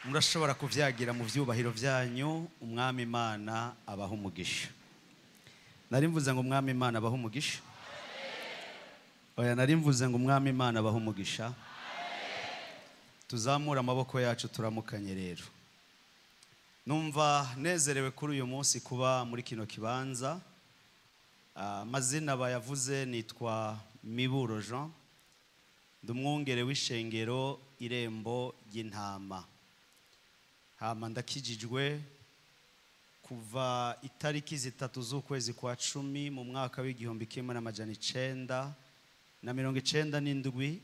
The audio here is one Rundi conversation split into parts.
Murashobora kuvyagira mu vyubahiro vyanyu. Umwami Imana abaha umugisha. Nari mvuze ngo Umwami Imana abaha umugisha. Oya, nari mvuze ngo Umwami Imana abaha umugisha. Tuzamure amaboko yacu turamukanye. Rero numva nezerewe kuri uyu munsi kuba muri kino kibanza. Amazina bayavuze, nitwa Miburo Jean, ndi umwungere w'ishengero Irembo ry'Intama. Hama ndakijijwe kuva itariki 3 z'ukwezi kwa 10 mu mwaka w'1997,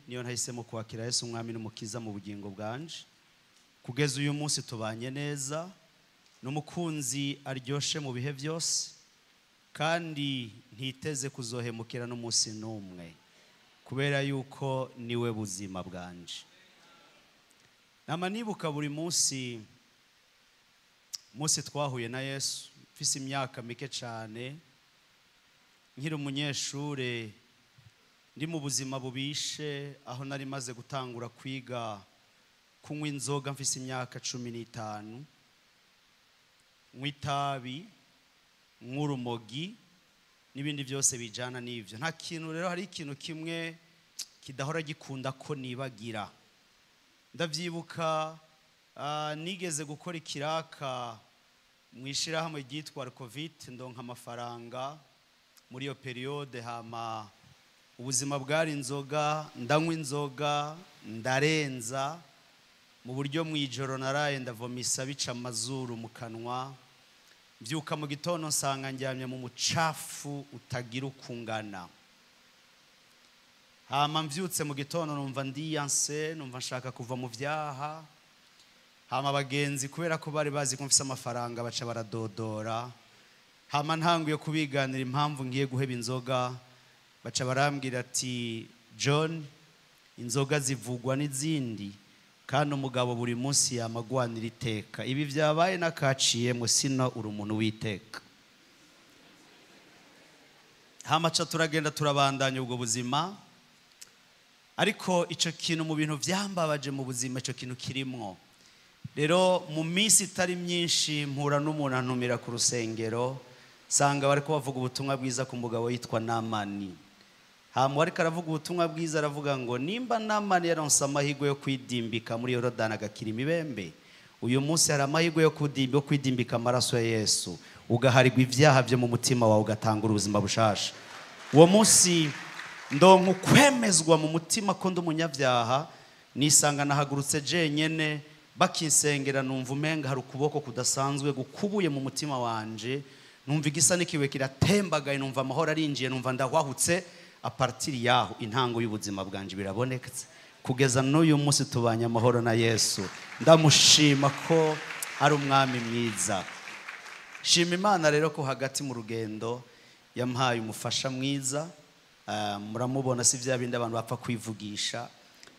niyo nahisemo kwakira Yesu Umwami n'Umukiza mu bugingo bwanje. Kugeza uyu munsi tubanye neza n'umukunzi aryoshe mu bihe byose, kandi ntiteze kuzohemukira n'umunsi n'umwe, kubera yuko niwe buzima bwanje. Nama nibuka buri munsi munsi twahuye na Yesu mfise imyaka mike cyane, nkiri umunyeshure, ndi mu buzima bubishe, aho nari maze gutangura kwiga kunywa inzoga mfise imyaka 15, nywa itabi, nk'urumogi n'ibindi byose bijana n'ivyo. Nta kintu rero, hari ikintu kimwe kidahora gikunda ko nibagira. Ndavyibuka, nigeze gukora ikiraka mu ishirahamwe ryitwa Covid, ndonka amafaranga muri iyo période. Hama ubuzima bwari inzoga, ndanywa inzoga ndarenza, mu buryo mu ijoro naraye ndavomisa bica amazuru mu kanwa. Mbyuka mu gitondo nsanga ndyamye mu mucafu utagira ukungana. Hama mvyutse mu gitondo numva ndiyanse, numva nshaka kuva mu vyaha. Hama abagenzi, kubera ko bari bazi ko mfise amafaranga, baca baradodora. Hama ntanguye kubiganira impamvu ngiye guheba inzoga, baca barambwira ati: "John, inzoga zivugwa n'izindi, kandi umugabo buri munsi yamagwanira iteka. Ibi byabaye n'akaciyemo, sino uri umuntu w'iteka." Hama ca turagenda, turabandanya ubwo buzima. Ariko icyo kintu, mu bintu byambabaje mu buzima, icyo kintu kirimwo. Rero mu minsi itari myinshi mpura n'umuntu antumira ku rusengero, sanga bari bavuga ubutumwa bwiza ku mugabo yitwa Namani. Hama ariko aravuga ubutumwa bwiza, aravuga ngo nimba Namani yaronse amahirwe yo kwidimbika muri Yorodani agakira imibembe, uyu munsi hari amahirwe yo kwidimbika amaraso ya Yesu, ugaharirwa ibyaha byo mu mutima wawe, ugatanga ubuzima bushasha. Uwo munsi ndonka ukwemezwa mu mutima ko ndi umunyabyaha. Nisanga nahagurutse jenyene, bakinsengera, numva umenga hari ukuboko kudasanzwe gukubuye mu mutima wanje, numva igisa n'ikibuye kiratembagaye, numva amahoro arinjiye, numva ndahwahutse. À partir yaho intango y'ubuzima bwanje birabonetse. Kugeza n'uyu munsi tubanye amahoro na Yesu. Ndamushima ko ari umwami mwiza. Shima Imana rero ko hagati mu rugendo yampaye umufasha mwiza. Muramubona, si bya bindi abantu bapfa kwivugisha.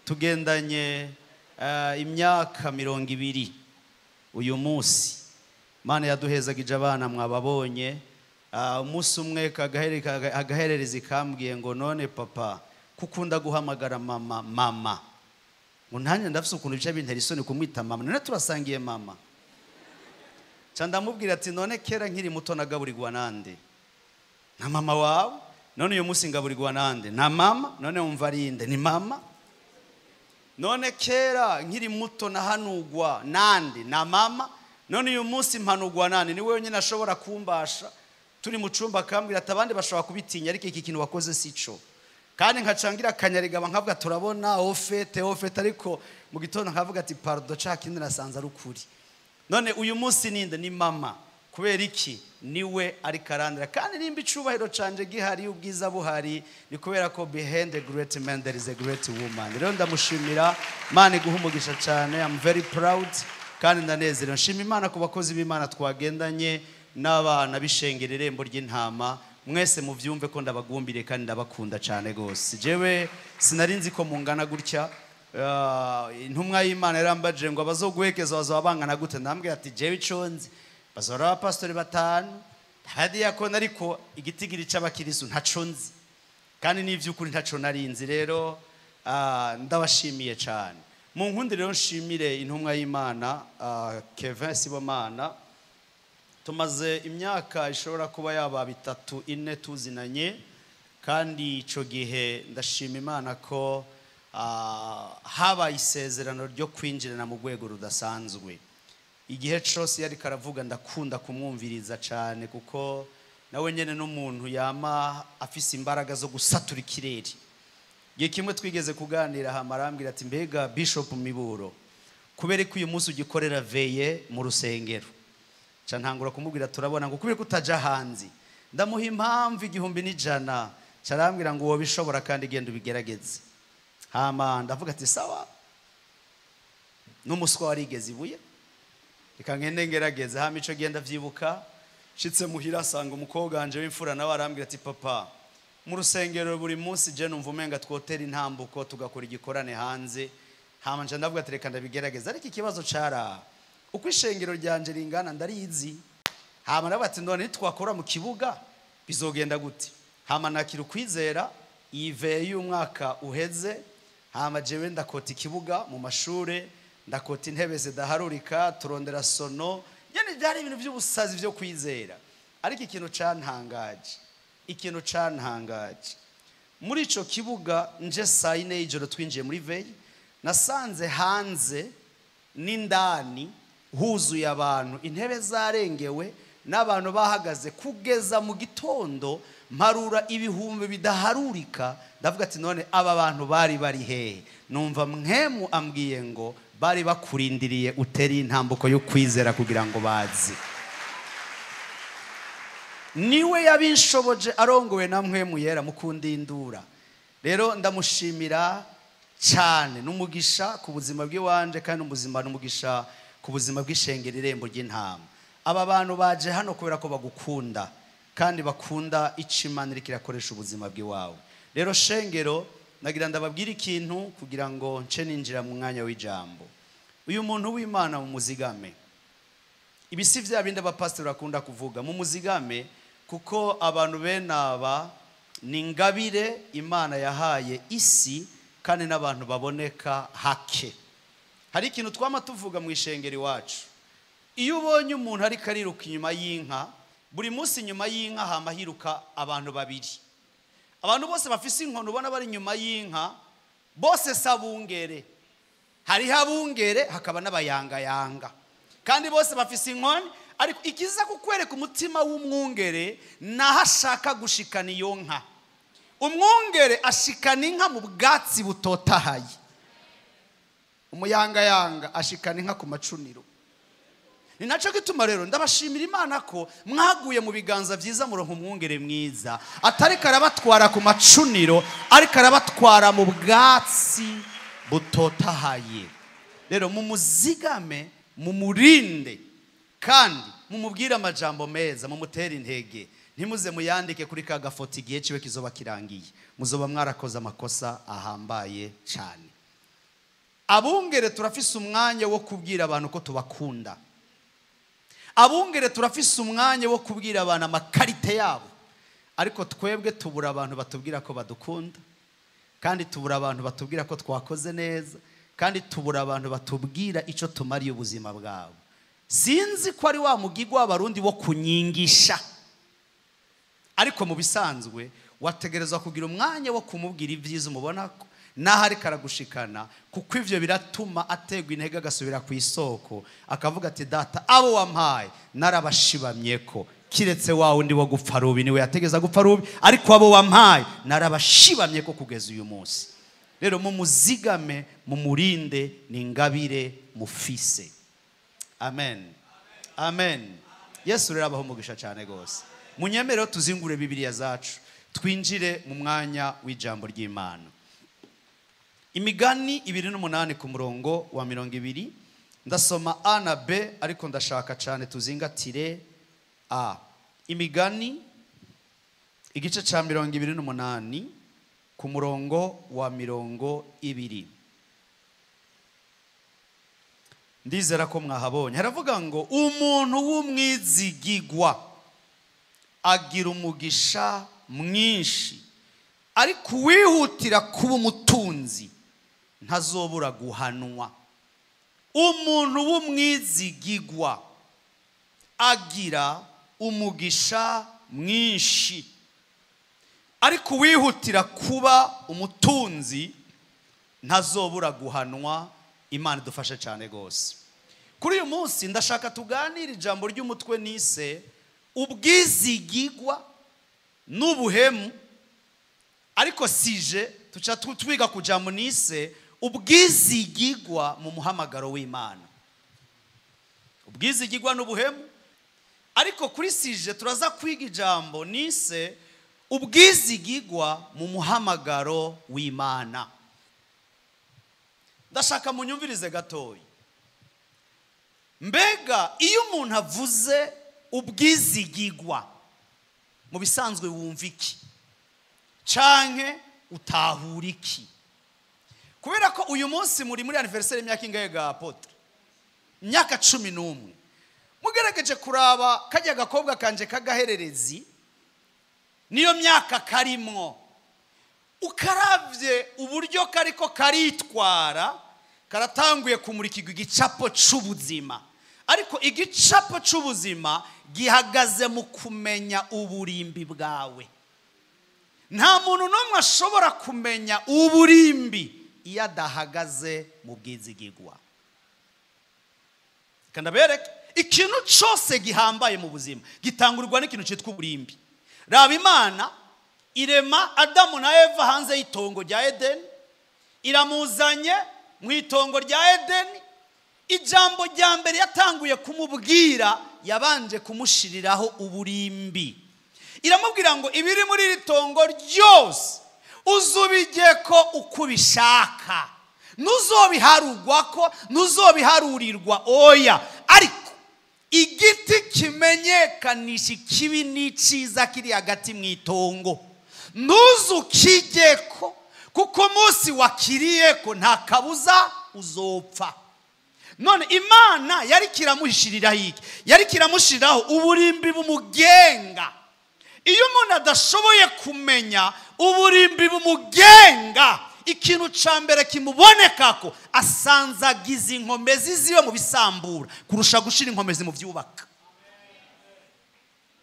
Tugendanye imyaka 20 uyu munsi. Imana yaduhezagije abana, mwababonye. Umunsi umwe agahererezi kambwiye ngo: "None papa, kukunda guhamagara mama mama?" Ngo nanjye ndafise ukuntu bica bintera isoni kumwita mama, none turasangiye mama. Ca ndamubwira ati: "None kera nkiri muto nagaburirwa nande? Na mama wawe. None uyu munsi ngaburirwa nande? Na mama. None wumva ari inde? Ni mama. None kera nkiri muto nahanugwa nande? Na mama. None uyu munsi mpanugwa nande? Ni wenyine ashobora kumbasha." Turi mu cumba akambwira ati: "Abandi bashobora kubitinya, ariko iki kintu wakoze si cyo." Kandi nkacangira akanyarigaba, nkavuga turabona au fait, au fait, ariko mu gitondo nkavuga ati: "Pardon, ca kindi nasanze ari ukuri. None uyu munsi ninde? Ni mama." Kubera iki? Niwe ariko arandira. Kandi nimba icubahiro canje gihari, ubwiza buhari, ni kubera ko behind a great man there is a great woman. Rero ndamushimira. Imana iguha umugisha cyane. I'm very proud kandi ndanezerewe. Nshima Imana ku bakozi b'Imana twagendanye n'abana b'ishengero Irembo ry'Intama. Mwese muvyumve ko ndabagumbiriye kandi ndabakunda cyane rwose. Jewe sinari nzi ko mungana gutya. Intumwa y'Imana yarambajije ngo abazoguhekeza bazaba bangana gute? Ndambwira ati: "Jewe ico nzi, bazora abapasitori batanu, abadiyakoni, ariko igitigiri c'abakirisu ntaco nzi." Kandi n'ivy'ukuri ntaco nari nzi. Rero ndabashimiye cyane. Mu nkundi rero nshimire intumwa y'Imana Kevin Sibomana. Tumaze imyaka ishobora kuba yaba 3 4 tuzinanye, kandi ico gihe ndashima Imana ko habaye isezerano ryo kwinjirana mu rwego rudasanzwe. Igihe cose yari karavuga ndakunda kumwumviriza cyane, kuko nawe nyene n'umuntu yama afise imbaraga zo gusatura ikirere. Igihe kimwe twigeze kuganira hamarambwira ati mbega Bishop Miburo, kubera ko uyu munsi ugikorera veye mu rusengero, ca ntangura kumubwira turabona ngo kubera ko utaja hanze. Ndamuha impamvu 1000, carambwira ngo wobishobora kandi genda ubigerageze. Hama ndavuga ati sawa, n'umuswa warigeze ibuye, reka ngende ngerageze. Hama ico genda vyibuka nshitse muhira asanga umukobwa wanje w'imfura nawe arambwira ati papa, mu rusengero buri munsi je numva umenga twotera intambuko tugakora igikorane hanze. Hama nje ndavuga ati reka ndabigerageza, ariko ikibazo cara uko ishengero ryanje ringana ndarizi. Hama ndavuga ati none nitwakora mu kibuga bizogenda gute? Hama nakira ukwizera ive y'umwaka uheze. Hama jewe ndakota ikibuga mu mashure, ndakota intebe zidaharurika, turondera sono. Yani byari ibintu by'ubusazi byo kwizera. Ariko ikintu cantangaje muri ico kibuga, nje saa 4 y'ijoro twinjiye muri veille, nasanze hanze n'indani huzuye abantu, intebe zarengewe n'abantu bahagaze kugeza mu gitondo. Mparura ibihumbi bidaharurika. Ndavuga ati none aba bantu bari bari hehe? Numva mwemu ambwiye ngo bari bakurindiriye uteri intambuko yo kwizera kugira ngo bazi. Niwe yabinshoboje arongowe na mwemu yera mukundindura. Rero ndamushimira cyane, n'umugisha ku buzima bw'iwanje, kandi n'ubuzima n'umugisha ku buzima bw'ishengero Irembo ry'Intama. Aba bantu baje hano kubera ko bagukunda kandi bakunda ico Imana iriko irakoresha ubuzima bw'iwawe. Rero shengero, nagira ndababwira ikintu kugira ngo nce ninjira mu mwanya w'ijambo. Uyu muntu w'Imana mu muzigame, ibi si vya bindi abapasiteri bakunda kuvuga, mu muzigame, kuko abantu bene aba ni ingabire Imana yahaye isi, kandi n'abantu baboneka hake. Hari ikintu twama tuvuga mu ishengero iwacu, iyo ubonye umuntu ariko ariruka inyuma y'inka, buri munsi inyuma y'inka hama hiruka abantu babiri. Abantu bose bafise inkono ubona bari inyuma y'inka bose sabungere. Hariho abungere hakaba n'abayangayanga, kandi bose bafise inkoni. Ariko ikiza kukwereka umutima w'umwungere naho ashaka gushikana iyo nka. Umwungere ashikana inka mu bwatsi butotahaye, umuyangayanga ashikana inka ku macuniro. Ni naco gituma rero ndabashimira Imana ko mwaguye mu biganza vyiza muronka umwungere mwiza, atariko arabatwara ku macuniro, ariko arabatwara mu bwatsi butotahaye. Rero mumuzigame, mumurinde, kandi mumubwire amajambo meza, mumutere intege. Ntimuze muyandike kuri ka gafoto igihe ciwe kizoba kirangiye, muzoba mwarakoze amakosa ahambaye cyane. Abungere turafise umwanya wo kubwira abantu ko tubakunda. Abungere turafise umwanya wo kubwira abantu amakarite yabo. Ariko twebwe tubura abantu batubwira ko badukunda, kandi tubura abantu batubwira ko twakoze neza, kandi tubura abantu batubwira ico tumariye ubuzima bwabo. Sinzi ko ari wa mugigwa w'abarundi wo kunyingisha, ariko mu bisanzwe wategerezwa kugira umwanya wo kumubwira ibyiza umubona ko naho ariko aragushikana, kuko ivyo biratuma ategwa intege agasubira ku isoko, akavuga ati data abo wampaye narabashibamyeko, kiretse wa wundi wo gupfa rubi niwe yategeza gupfa rubi, ariko abo wampaye narabashibamyeko kugeza uyu munsi. Rero mumuzigame, mumurinde, ni ingabire mufise. Amen, amen. Yesu rero abaho umugisha cyane gose. Munyemerero tuzingure Bibiliya zacu, twinjire mu mwanya w'ijambo ry'Imana. Imigani 28 ku murongo wa 20, ndasoma A na B, ariko ndashaka cyane tuzingatire A. Imigani igice ca 28 ku murongo wa 20. Ndizera ko mwahabonye. Haravuga ngo umuntu w'umwizigigwa agira umugisha mwinshi, ariko uwihutira kuba umutunzi ntazobura guhanwa. Umuntu w'umwizigigwa agira umugisha mwinshi, ariko uwihutira kuba umutunzi ntazobura guhanwa. Imana idufashe cyane rwose. Kuri uyu munsi ndashaka tuganire ijambo ry'umutwe nise ubwizigigwa n'ubuhemu, ariko sije tuca twiga ku jambo nise ubwizigigwa mu muhamagaro w'Imana. Ubwizigigwa n'ubuhemu, ariko kuri sije turaza kwiga ijambo nise ubwizigigwa mu muhamagaro w'Imana. Ndashaka munyumvirize gatoya. Mbega iyo umuntu avuze ubwizigigwa mu bisanzwe wumva iki canke utahura iki? Kubera ko uyu munsi muri anniversaire y'imyaka ingahe ga apotre? Imyaka 11. Mugerageje kuraba kajya gakobwa kanje kagahererezi, niyo myaka karimwo, ukaravye uburyo kariko karitwara, karatanguye kumurikirwa igicapo c'ubuzima. Ariko igicapo c'ubuzima gihagaze mu kumenya uburimbi bwawe. Nta muntu n'umwe ashobora kumenya uburimbi iyo adahagaze mu bwizigigwa. Kandabereke ikintu cyose gihambaye mu buzima gitangurirwa n'ikintu cyitwa uburimbi. Raba Imana irema Adamu na Eva hanze y'itongo rya Edeni, iramuzanye mu itongo rya Edeni. Ijambo rya mbere yatanguye kumubwira, yabanje kumushiriraho uburimbi. Iramubwira ngo ibiri muri iri tongo ryose uzubijye ko uko ubishaka, ntuzobiharugwa ko, ntuzobiharurirwa oya. Ariko igiti kimenyekanisha ikibi n'icyiza kiri hagati mu itongo ntuzukijye ko, kuko umunsi wakiriye ko nta kabuza uzopfa. None Imana yari kiramushiriraho iki? Yari kiramushiriraho uburimbi bumugenga. Iyo umuntu adashoboye kumenya uburimbi bumugenga, ikintu ca mbere kimubonekako asanzagiza inkomezi ziwe mu bisambura kurusha gushira inkomezi mu byubaka.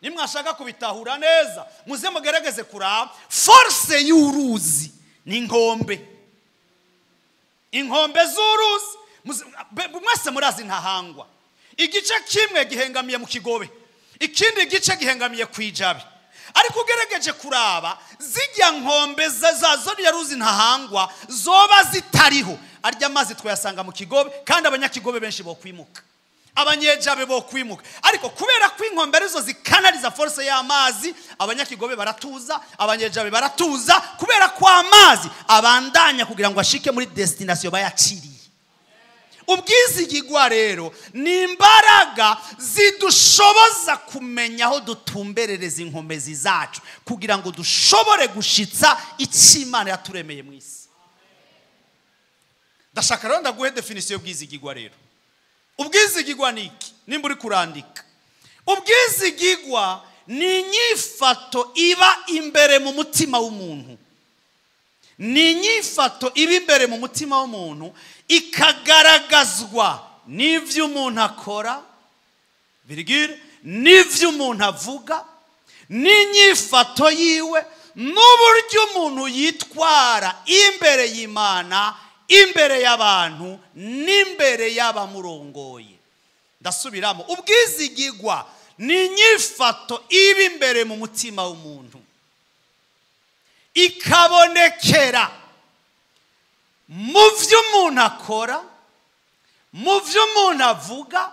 Nimwashaka kubitahura neza, muze mugerageze kuraba force y'uruzi ni inkombe. Inkombe z'uruzi mwese murazi ntahangwa. Igice kimwe gihengamiye mu kigobe, ikindi gice gihengamiye kwijabe. Ariko ugerageje kuraba zijya nkombe zazo ya ruzi ntahangwa zoba zitariho, arya amazi twayasanga mu kigobe, kandi abanyakigobe benshi bo kwimuka, abanyejabe bo kwimuka. Ariko kubera ko inkombe arizo zikanaliza force y'amazi, abanyakigobe baratuza, abanyejabe baratuza, kubera ko amazi abandanya kugira ngo ashike muri destination bayaciriye. Ubwizigigwa rero ni imbaraga zidushoboza kumenya aho dutumberereza inkomezi zacu kugira ngo dushobore gushitsa icyo Imana yaturemeye mu isi. Ndashaka rero ndaguhe definition y'ubwizigigwa rero. Ubwizigigwa ni iki? Nimba uri kurandika, ubwizigigwa ni inyifato iba imbere mu mutima w'umuntu. Ni inyifato iba imbere mu mutima w'umuntu ikagaragazwa n'ivyo umuntu akora, virgule, n'ivyo umuntu avuga, n'inyifato yiwe, n'uburyo umuntu yitwara imbere y'Imana, imbere y'abantu, n'imbere y'abamurongoye. Ndasubiramo, ubwizigigwa ni inyifato iba imbere mu mutima w'umuntu ikabonekera mu vyo umuntu akora, mu vyo umuntu avuga,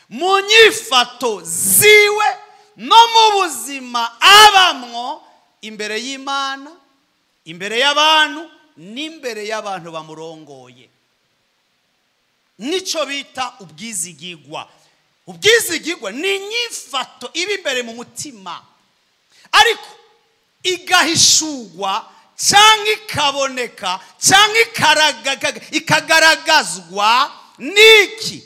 mu nyifato ziwe, no mu buzima abamwo imbere y'Imana, imbere y'abantu, n'imbere y'abantu bamurongoye. Nico bita ubwizigigwa. Ubwizigigwa ni inyifato iba imbere mu mutima, ariko igahishurwa cyangwa ikaboneka cyangwa ikagaragazwa niki?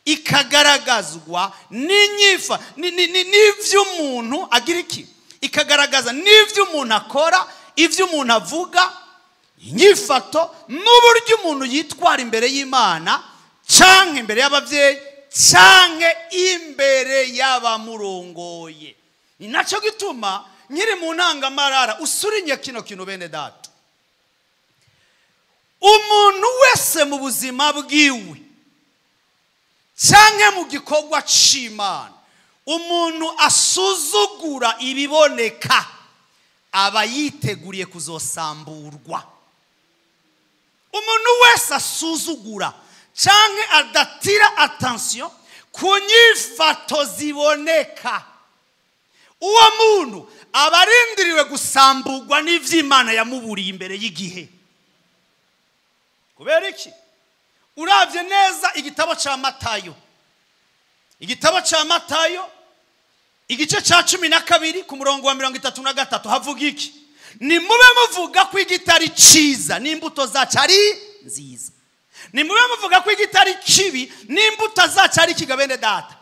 Ikagaragazwa n'inyifa n'ivyo umuntu agira iki? Ikagaragaza n'ivyo umuntu akora, ivyo umuntu avuga, Inyifato n'uburyo umuntu yitwara imbere y'Imana canke imbere y'abavyeyi canke imbere y'abamurongoye. Ni nacyo gituma nkiri mu ntangamarara usurinye kino kintu bene data. Umuntu wese mu buzima bwiwe canke mu gikorwa c'Imana, umuntu asuzugura ibiboneka aba yiteguriye kuzosamburwa. Umuntu wese asuzugura canke adatira attention ku nyifato ziboneka, uwo muntu aba arindiriwe gusamburwa n'ivy'Imana yamuburiye imbere y'igihe. Kubera iki? Uravye neza igitabo ca Matayo, igitabo ca Matayo igice ca 12 ku murongo wa 33 havuga iki? Nimube muvuga ko igitari ciza n'imbuto zacu ari nziza. Nimube muvuga ko igitari kibi n'imbuto zacu ari kigabene data.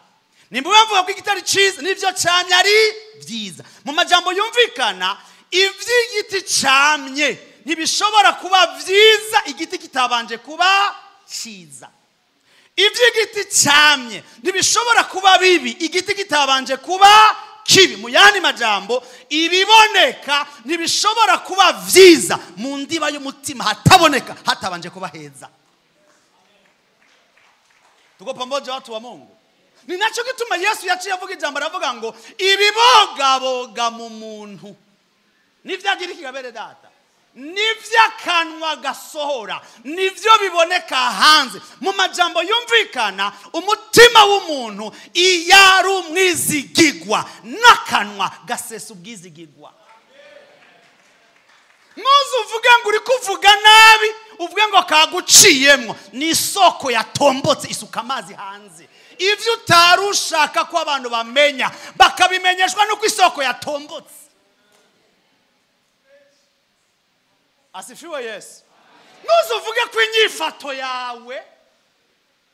Nimube muvuga ko igitari ciza n'ivyo camye ari vyiza. Mu majambo yumvikana, ivy'igiti camye ntibishobora kuba vyiza igiti kitabanje kuba ciza. Ivy'igiti camye ntibishobora kuba bibi igiti kitabanje kuba kibi. Mu yandi majambo, ibiboneka ntibishobora kuba vyiza mu ndiba y'umutima hataboneka hatabanje kuba heza. Tuko pamoja watu wa Mungu? Ni nacho gituma Yesu yaciye avuga ijambo aravuga ngo ibibogaboga mu muntu nivyagira ikigabere data, nivyakanwa gasohora, nivyo biboneka hanze. Mu majambo yumvikana, umutima w'umuntu iyo ari umwizigigwa n'akanwa gasesa ubwizigigwa. Ntuze uvuge ngo uri kuvuga nabi, uvuge ngo kaguciyemwo, ni isoko yatombotse isuka amazi hanze. Ivyo utari ushaka ko abantu bamenya bakabimenyeshwa nuko isoko yatombotse. Asifiwe Yesu. Ntuze uvuge ko inyifato yawe,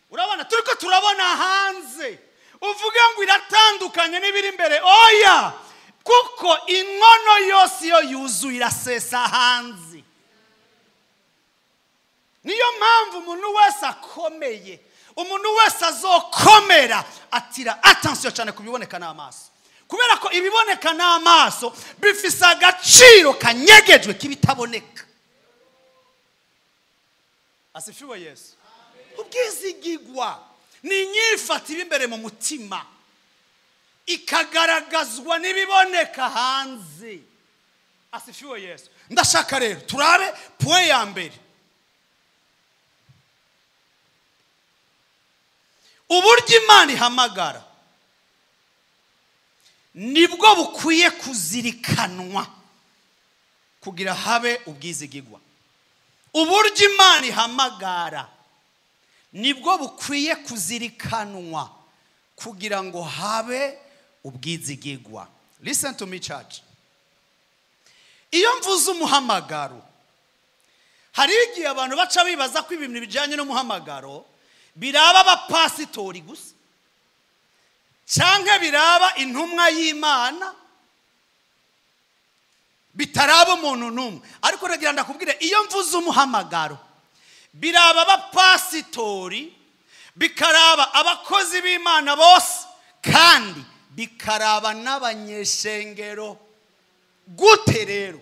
urabona turiko turabona hanze, uvuge ngo iratandukanye n'ibiri imbere. Oya, kuko inkono yose iyo yuzuye irasesa hanze. Niyo mpamvu umuntu wese akomeye, umuntu wese azokomera atira attention cyane kubiboneka n'amaso, kubera ko ibiboneka n'amaso bifise agaciro kanyegejwe k'ibitaboneka. Asifiwe Yesu. Ubwizigigwa ni inyifato iba imbere mu mutima ikagaragazwa n'ibiboneka hanze. Asifiwe Yesu. Ndashaka rero turabe point ya mbere, uburyo Imana ihamagara nibwo bukwiye kuzirikanwa kugira habe ubwizigigwa. Uburyo Imana ihamagara nibwo bukwiye kuzirikanwa kugira ngo habe ubwizigigwa. Listen to me church. Iyo mvuze umuhamagaro, hari igihe abantu baca bibaza ko ibintu bijyanye n'umuhamagaro biraba abapasitori gusa, canke biraba intumwa y'Imana, bitaraba umuntu n'umwe. Ariko nagira ndakubwire, iyo mvuze umuhamagaro biraba abapasitori, bikaraba abakozi b'Imana bose, kandi bikaraba n'abanyeshengero. Gute rero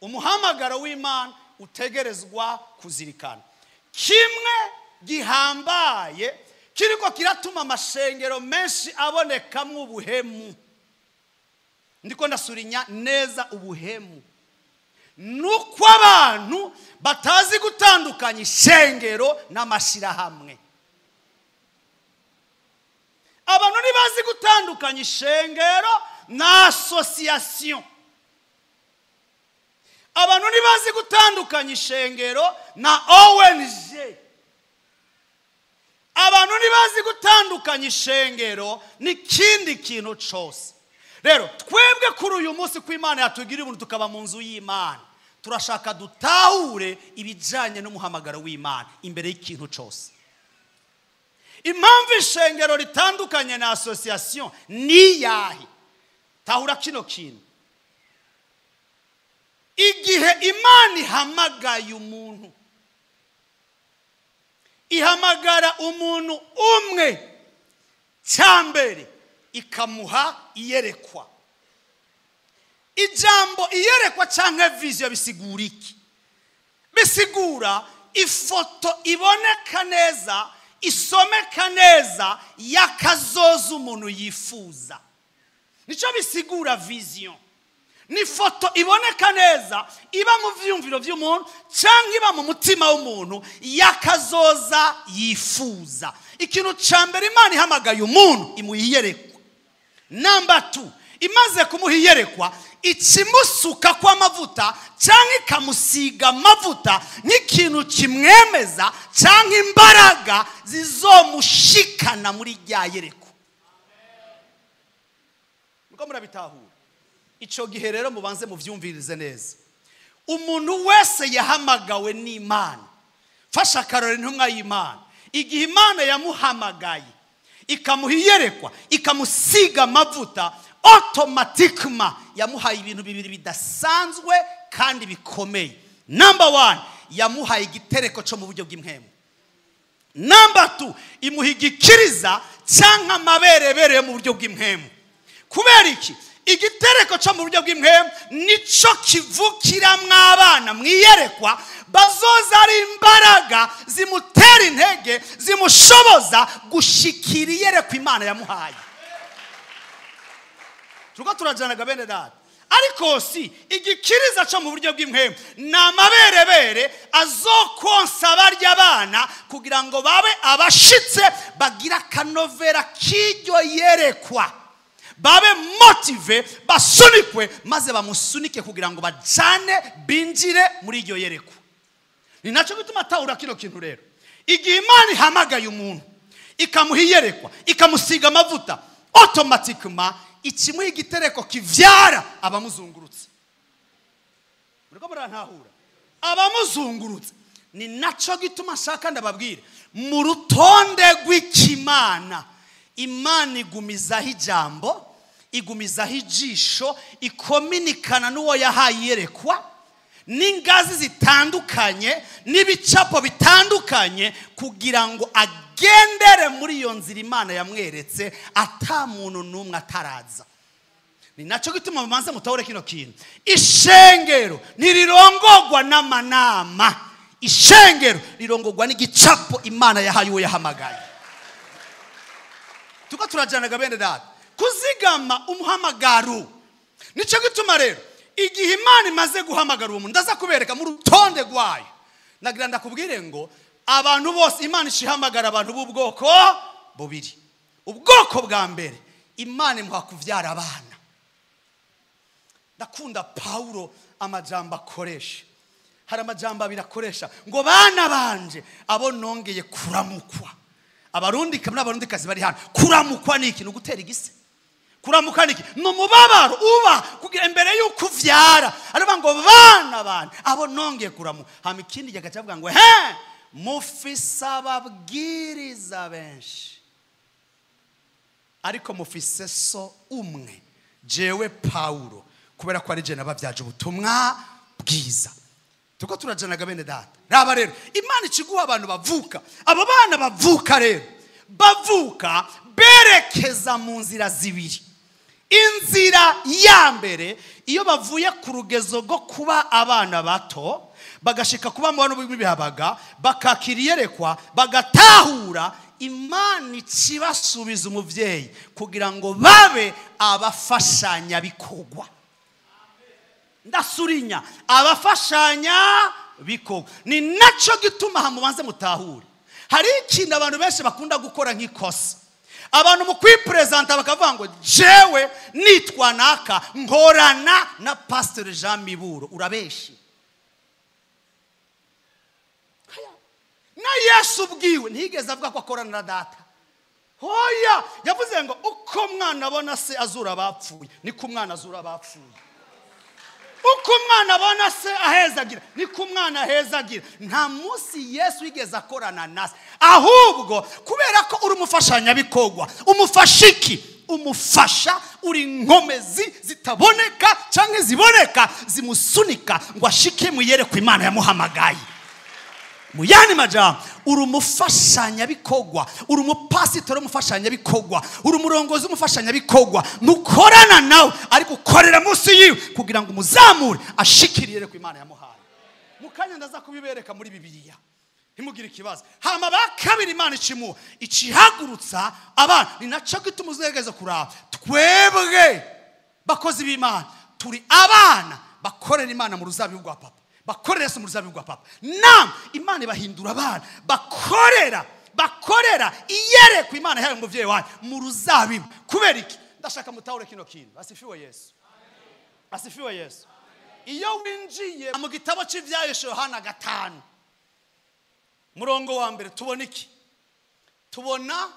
umuhamagaro w'Imana utegerezwa kuzirikana? Kimwe gihambaye kiriko kiratuma amashengero menshi abonekamwo ubuhemu, ndiko ndasurinya neza ubuhemu, nuko abantu batazi gutandukanya ishengero n'amashirahamwe. Abantu ntibazi gutandukanya ishengero na association. Abantu ntibazi gutandukanya ishengero na ONG. Abantu ntibazi gutandukanya ishengero n'ikindi kintu cyose. Rero twebwe kuri uyu munsi ko Imana yatugirira ubuntu tukaba mu nzu y'Imana, turashaka dutahure ibijanye n'umuhamagaro w'Imana imbere y'ikintu cyose. Impamvu ishengero ritandukanye na association ni yahe? Tahura kino kintu. Igihe Igihe Imana ihamagaye umuntu, ihamagara umuntu umwe, cyambere ikamuha iyerekwa. Ijambo iyerekwa canke vision bisigura iki? Bisigura ifoto iboneka neza, isomeka neza y'akazoza umuntu yifuza. Nico bisigura vision. Ni foto iboneka neza, iba mu vyumviro vy'umuntu canke iba mu mutima w'umuntu y'akazoza yifuza. Ikintu ca mbere Imana ihamagaye umuntu imuhiyerekwa. Number 2, imaze kumuhiyerekwa ikimusuka kw'amavuta canke ikamusiga amavuta nk'ikintu kimwemeza canke imbaraga zizomushikana muri rya yerekwa. Muko murabitahura? Ico gihe rero mubanze muvyumvirize neza. Umuntu wese yahamagawe n'Imana, fasha akarore intumwa y'Imana, igihe Imana yamuhamagaye ikamuhiyerekwa ikamusiga amavuta, automatikma yamuhaye ibintu bibiri bidasanzwe kandi bikomeye. Number 1, yamuhaye igitereko cyo mu buryo bw'impwemu. Number 2, imuha igikiriza canke amaberebere yo mu buryo bw'impwemu. Kubera iki? Igitereko cyo mu buryo bw'impwemu nico kivukiramwo abana mwiyerekwa bazoza ari imbaraga zimutera intege, zimushoboza gushikira iyerekwa Imana yamuhaye. Tuko turajanaga bene data. Ariko si igikiriza cyo mu buryo bw'impwemu ni amaberebere azokonsa barya abana kugira ngo babe abashitse bagira kanovera k'iryo yerekwa, babe motive, basunikwe maze bamusunike kugira ngo bajane binjire muri iryo yerekwa. Ni nacyo gituma atahura kino kintu rero. Igihe Imana ihamagaye umuntu ikamuha iyerekwa ikamusiga amavuta, automatikma ikimuha igitereko kivyara abamuzungurutse. Muriko murantahura? Abamuzungurutse. Ni naco gituma nshaka ndababwire, mu rutonde rw'ikimana Imana igumizaho ijambo, igumizaho ijisho, ikominikana n'uwo yahaye iyerekwa, n'ingazi zitandukanye n'ibicapo bitandukanye kugira ngo agendere muri iyo nzira Imana yamweretse ata muntu n'umwe ataraza. Ni naco gituma mubanze mutahure kino kintu. Ishengero ntirirongogwa n'amanama, ishengero rirongogwa n'igicapo Imana yahaye uwo yahamagaye. Tuko turajanaga bene data kuzigama umuhamagaro. Nico gituma rero igihe Imana imaze guhamagara uwo muntu, ndaza kubereka mu rutonde rwayo. Nagira ndakubwire ngo abantu bose Imana ishihamagara abantu b'ubwoko bubiri. Ubwoko bwa mbere Imana imuha kuvyara abana. Ndakunda Paulo amajambo akoresha. Hari amajambo abiri akoresha ngo bana banje abo nongeye kuramukwa. Abarundi kamwe n'abarundi kazi bari hano. Kuramukwa ni iki? Ni ugutera igise. Kuramuka ni iki? Ni umubabaro uba kugira imbere y'uko uvyara. Aravuga ngo bana banje abo nongeye kuramukwa. Hama ikindi gihe agaca avuga ngo he mufise ababwiriza benshi, ariko mufise so umwe, jewe Paulo, kubera ko ari je nabavyaje ubutumwa bwiza. Tuko turajanaga bene data. Raba rero Imana ikiguha abantu bavuka. Abo bana bavuka rero bavuka berekeza mu nzira zibiri. Inzira ya mbere, iyo bavuye ku rugezo rwo kuba abana bato bagashika kuba mu bantu b'ibihabaga, bakakira iyerekwa, bagatahura, Imana ikibasubiza umuvyeyi kugira ngo babe abafashanya bikorwa. Ndasurinya abafashanya bikorwa. Ni naco gituma hamubanze mutahure. Hari ikintu abantu benshi bakunda gukora nk'ikosa. Abantu mu kwipresenta bakavuga ngo jewe nitwa naka nkorana na Pastor Jean Miburo. Urabeshi. Na Yesu ubwiwe ntiyigeze avuga ko akorana na data. Hoya yavuze ngo uko umwana abona se azura abapfuye niko umwana azura abapfuye. Uko umwana abona se ahezagira niko umwana ahezagira. Nta munsi Yesu yigeze akorana na se, ahubwo kubera ko uri umufashanyabikorwa, umufasha iki? Umufasha uri inkomezi zitaboneka cyangwa ziboneka zimusunika ngo ashike mu iyerekwa Imana yamuhamagaye. Mu yandi majambo, uri umufashanyabikorwa, uri umupasitori w'umufashanyabikorwa, uri umurongozi w'umufashanyabikorwa. Ntukorana nawe ariko ukorera munsi yiwe kugira ngo umuzamure ashikire iyerekwa Imana yamuhaye. Mu kanya ndaza kubibereka muri Bibiliya, ntimugire ikibazo. Hama ba kabiri Imana icimuha icihagurutsa abana. Ni naco gituma uzegereza kuraba twebwe bakozi b'Imana turi abana bakorera Imana mu ruzabibu rwa papa, bakorera Yesu mu ruzabibu rwa papa. Nam Imana ibahindura abana bakorera iyerekwa Imana yahaye umuvyeyi wayo mu ruzabibu. Kubera iki? Ndashaka mutahure kino kintu. Asifiwe Yesu, asifiwe Yesu. Iyo winjiye mu gitabo c'Ivyaheshe Yohana 5 murongo wa 1, tubona iki? Tubona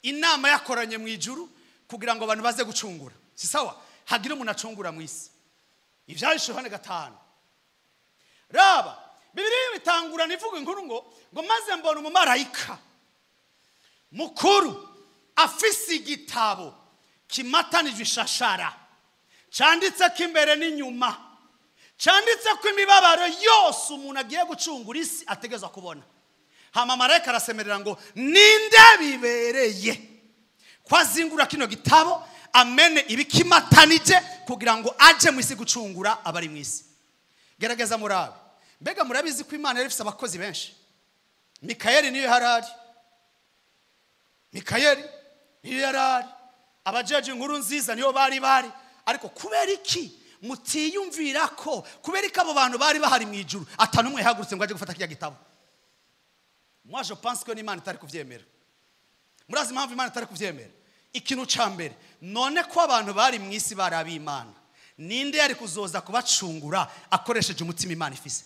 inama yakoranye mu ijuru kugira ngo abantu baze gucungura. Si sawa? Hagira umuntu acungura mu isi. Ivyaheshe Yohana 5. Raba, Bibiliya bitangura nivuga inkuru ngo maze mbona umumarayika mukuru afise igitabo kimatanijwe ishashara, canditseko imbere n'inyuma, canditseko imibabaro yose umuntu agiye gucungura isi ategerezwa kubona. Hama marayika arasemerera ngo ninde bibereye ko azingura kino gitabo amene ibikimatanije kugira ngo aje mu isi gucungura abari mu isi. Gerageza murabe. Mbega murabizi ko Imana yari ifise abakozi benshi. Mikayeli niyo yarari, Mikayeli niyo yarari, abajeje inkuru nziza niyo bari. Ariko kubera iki mutiyumvira ko kubera iki abo bantu bari bahari mu ijuru atanumwe yahagurutse ngo aje gufata kiya gitabo? Moi je pense que Imana itari kuvyemera. Murazi impamvu Imana itari kuvyemera? Ikintu ca mbere, none ko abantu bari mu isi bari ab'Imana, ninde yari kuzoza kubacungura akoresheje umutima Imana ifise?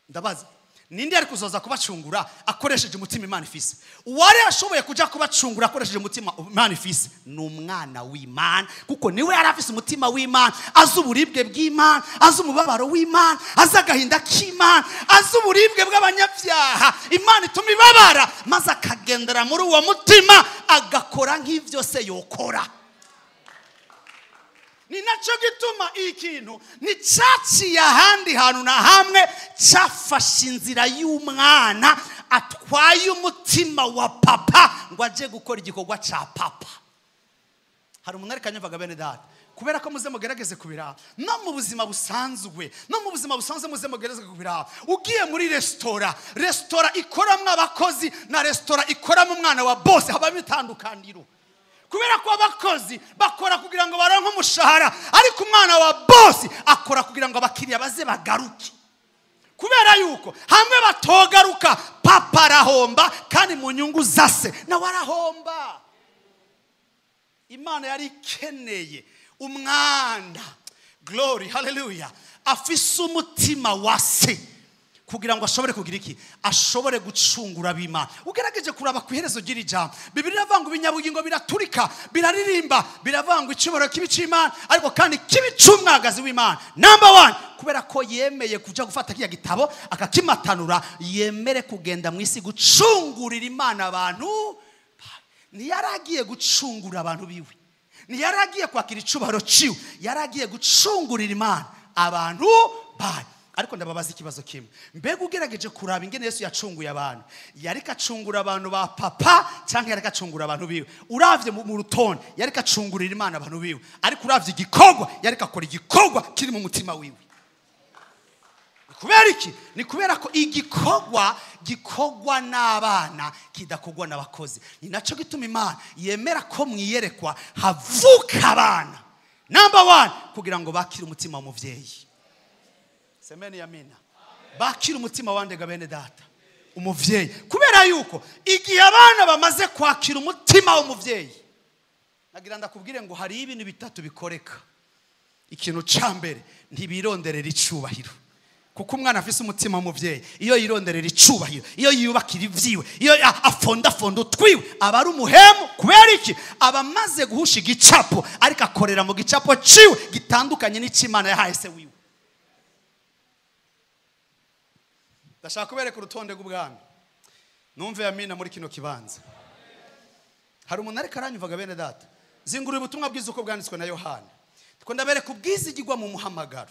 Ndabaza, ninde yari kuzoza kubacungura akoresheje umutima Imana ifise? Uwari ashoboye kuja kubacungura akoresheje umutima Imana ifise ni umwana w'Imana, kuko niwe yari afise umutima w'Imana, azi uburibwe bw'Imana, azi umubabaro w'Imana, azi agahinda k'Imana, azi uburibwe bw'abanyabyaha. Imana ituma ibabara maze akagendera muri uwo mutima agakora nk'ivyo se yokora. Ni naco gituma ikintu nticaciye ahandi hantu na hamwe, cyafashe inzira y'umwana atwaye umutima wa papa ngo aje gukora igikorwa ca papa. Hari umuntu ariko anyumvaga bene data, kubera ko muze mugerageze kubiraba no mu buzima busanzwe, no mu buzima busanzwe muze mugerageze kubiraba. Ugiye muri resitora, resitora ikoramwo abakozi na resitora ikoramo umwana wa boss habamo itandukaniro. Kubera ko abakozi bakora kugira ngo baronke umushahara, ariko umwana wa boss akora kugira ngo abakiriya baze bagaruke. Kubera yuko hamwe batogaruka papa arahomba, kandi mu nyungu zase nawe arahomba. Imana yari ikeneye umwana, glory hallelujah, afise umutima wa se kugira ngo ashobore kugira iki? Ashobore gucungura ab'Imana. Ugerageje kuraba ku iherezo ry'iri jambo, Bibiliya iravuga ngo ibinyabugingo biraturika, biraririmba, biravuga ngo icubahiro kibi c'Imana, ariko kandi kibi c'umwagazi w'Imana. Number 1, kubera ko yemeye kuja gufata kiya gitabo akakimatanura, yemere kugenda mu isi gucungurira Imana abantu. Ntiyaragiye gucungura abantu biwe, ntiyaragiye kwakira icubahiro ciwe, yaragiye gucungurira Imana abantu bayo. Ariko ndababaza ikibazo kimwe, mbega ugerageje kuraba ingene Yesu yacunguye abantu, yariko acungura abantu ba papa canke yariko acungura abantu biwe? Uravye mu rutonde yariko acungurira Imana abantu biwe, ariko uravye igikorwa yariko akora igikorwa kiri mu mutima wiwe. Kubera iki? Ni kubera ko igikorwa gikorwa n'abana kidakorwa n'abakozi. Ni naco gituma Imana yemera ko mwiyerekwa havuka abana. Number 1, kugira ngo bakire umutima w'umuvyeyi. Semeni ya mina. Bakira umutima wandega bene data, umuvyeyi. Kubera yuko igihe abana bamaze kwakira umutima w'umuvyeyi, nagira ndakubwire ngo hari ibintu bitatu bikoreka. Ikintu ca mbere, ntibironderera icubahiro. Kuko umwana afise umutima w'umuvyeyi, iyo yironderera icubahiro, iyo yiyubakira ivyiwe, iyo afondafonda utwiwe, aba ari umuhemu. Kubera iki? Aba amaze guhusha igicapo, ariko akorera mu gicapo ciwe gitandukanye n'ic'Imana yahaye se wiwe. Ndashaka kubereka urutonde rw'ubwami. Numve amina muri kino kibanza. Hari umuntu ariko aranyuvaga bene data. Zingurira ubutumwa bwiza uko bwanditswe na Yohana. Ndiko ndabereka ubwizigirwa mu muhamagaro.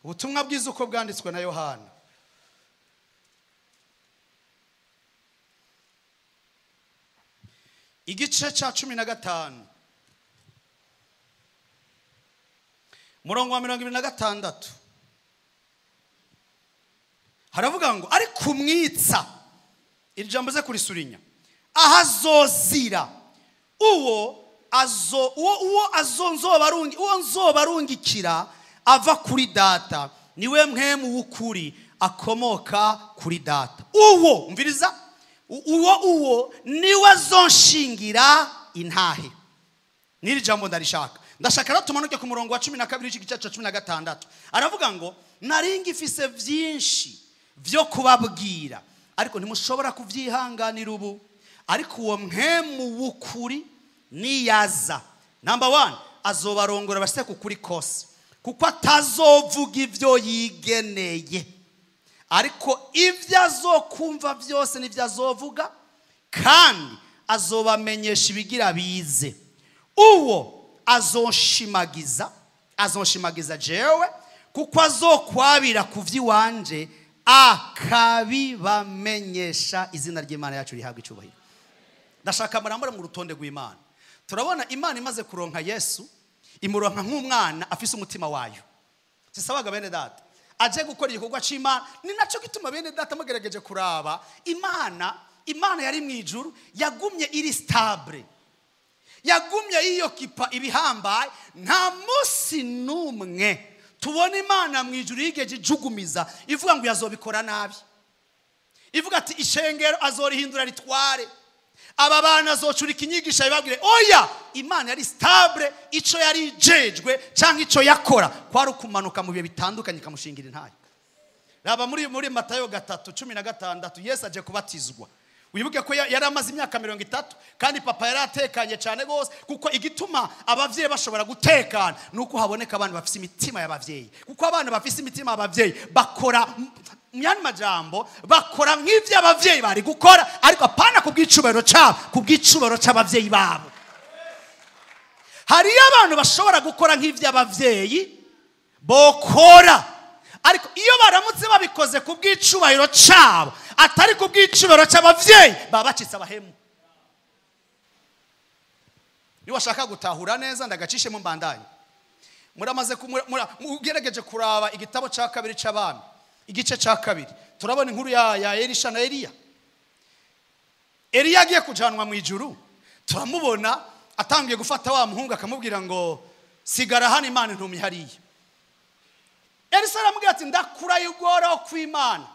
Ubutumwa bwiza uko bwanditswe na Yohana. Igice cya 15 murongo wa 26 haravuga ngo ariko umwitsa, iri jambo ze kurisurinya, ahazozira uwo azo uwo azonzobarungi uwo nzobarungikira ava kuri data, niwe mpwemu w'ukuri akomoka kuri data. Uwo umviriza, uwo niwe azonshingira intahe. Niri jambo ndarishaka. Ndashaka rero tumanuke ku murongo wa 12 w'igice cya 16. Aravuga ngo naringi ifise vyinshi vyo kubabwira, ariko ntimushobora kuvyihanganira ubu. Ariko uwo mpwemu w'ukuri niyaza, number 1, azobarongora bashike ku kuri kose, kuko atazovuga ivyo yigeneye, ariko ivyo azokumva byose nivyo azovuga, kandi azobamenyesha ibigira bize. Uwo azonshimagiza jewe, kuko azokwabira kuvyiwanje akabibamenyesha. Izina ry'Imana yacu rihabwa icyubahiro. Ndashaka murambure mu rutonde rw'Imana. Turabona Imana imaze kuronka Yesu, imuronka nk'umwana afise umutima wayo. Sisabaga bene data aje gukora igikorwa c'Imana. Ni naco gituma bene data mugerageje kuraba Imana yari mu ijuru yagumye iri stable, yagumye yiyokipa ibihambaye. Nta munsi n'umwe tubona Imana mu ijuru yigeje ijugumiza ivuga ngo yazobikora nabi, ivuga ati ishengero azorihindura ritware, aba bana azocurika inyigisha ibabwire. Oya, Imana yari stable, ico yari ijejwe canke ico yakora kwari ukumanuka mu bihe bitandukanye ikamushingira intahe. Raba muri Matayo 3:16 Yesu aje kubatizwa. Wibuke ko yari amaze imyaka 30 kandi papa yari atekanye cyane gose, kuko igituma abavyeyi bashobora gutekana nuko haboneka abantu bafise imitima y'abavyeyi. Kuko abana bafise imitima y'abavyeyi bakora myani majambo, bakora nk'ivyo abavyeyi bari gukora, ariko apana kubw'icubahiro cabo, kubw'icubahiro c'abavyeyi babo. Hari abantu bashobora gukora nk'ivyo abavyeyi bokora, ariko iyo baramutse babikoze kubw'icubahiro cabo atari kubw'icubahiro c'abavyeyi, baba bacitse abahemu. Niba washaka gutahura neza ndagacishemo mbandanye. Muramaze mugerageje kuraba igitabo ca kabiri c'abami, igice ca kabiri, turabona inkuru ya Elisha na Eliya. Eliya agiye kujanwa mu ijuru, turamubona atangiye gufata wa muhungu akamubwira ngo sigara hano Imana intumye hariya. Elisa aramubwira ati ndakura y'ugora kw'Imana,